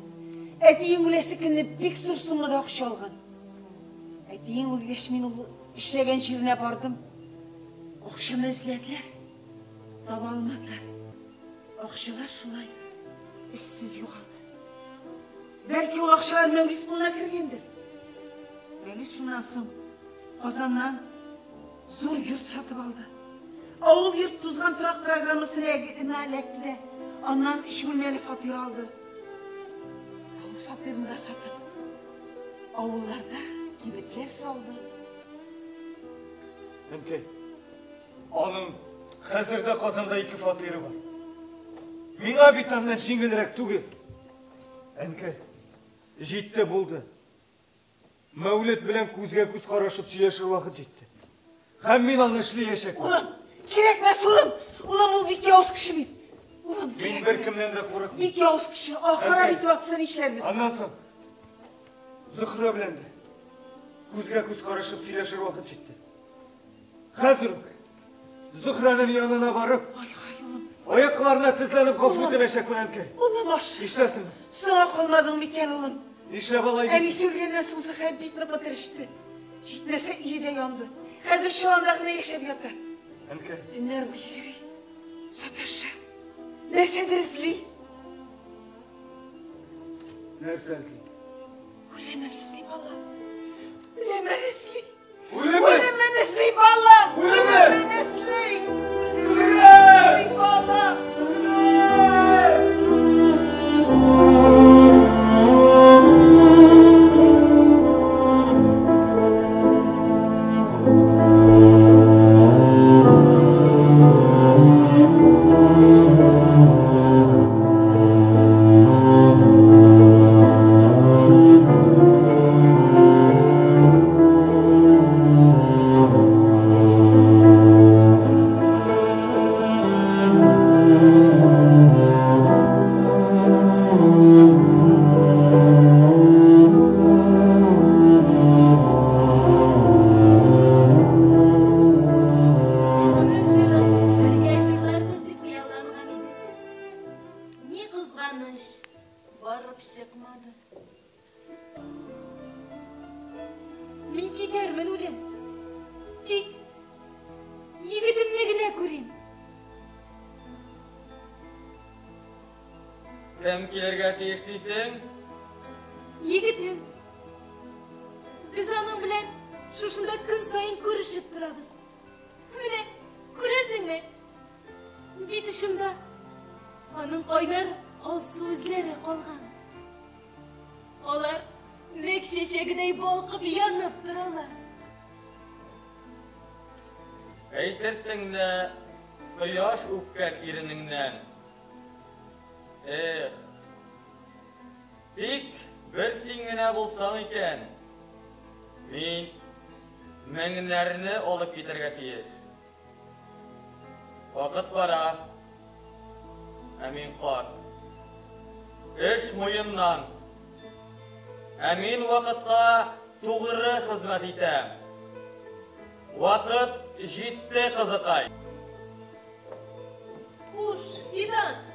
Әтиең үләсе көнне бик зур суммада акча алган. Әтиең үлгәч, мин ул эшләгән җиренә бардым. Акчаны эзләделәр, таба алмадылар. Акчалар шулай эзсез югалды. Бәлки ул акчалар Мәүлид кулына кергәндер. Мәүлид шуннан соң Казаннан зур йорт сатып алды. Авыл йорт тузган торак программасына эләкте дә, аннан 3 бүлмәле фатир алды. Ул фатирны да сатып, авылларда кибетләр салды. Әнкәй, аның хәзер дә Казанда 2 фатиры бар. Миңа бит аннан җиңелрәк түгел. Әнкәй, җитте булды. Мәүлид белән күзгә күз карашып сөйләшер вакыт җитте. Һәм мин аны эшләячәкмен. Улым, кирәкмәс, улым. Улым, ул бик явыз кеше бит. Улым, мин беркемнән дә курыкмыйм. Бик явыз кеше. Ахыры бит ватса нишләрбез? Аннан соң Зөһрә белән дә күзгә күз карашып сөйләшер вакыт җитте. Хәзер үк Зөһрәнең янына барып, аякларына тезләнеп гафу үтенәчәкмен, әнкәй. Улым, аш. Нишләсең? Соңа калмадың микән, улым? Нишләп алай дисең? Әнисе үлгәннән соң Зөһрә бик нык тырышты. Җитмәсә, өе дә янды. Хәзер чоланда гына яшәп ята. Әнкәй. Төннәр буе йөри, саташа. Нәрсәдер эзли. Нәрсә эзли? Үлемен эзли, балам. Үлемен эзли. Үлемен! Үлемен эзли, балам! Үлемен! Үлемен эзли! Үлемен эзли, балам! Мин китәрмен, үлем. Тик егетемне генә күрим. Кем килергә тиеш дисең? Егетем. Без аның белән шушында көн саен күрешеп торабыз. Менә, күрәсеңме? Бит очында аның кайнар алсу үзләре калган. Алар мәк чәчәгедәй балкып янып торалар. Әйтерсең дә кояш үпкән иренеңнән. Эх, Тик бер син генә булсаң икән, мин меңнәрне алып китәргә тиеш. Вакыт бара, ә мин карт. Эш муеннан. Ә мин вакытка тугры хезмәт итәм. Вакыт җитте, кызыкай. Хуш, Фидан!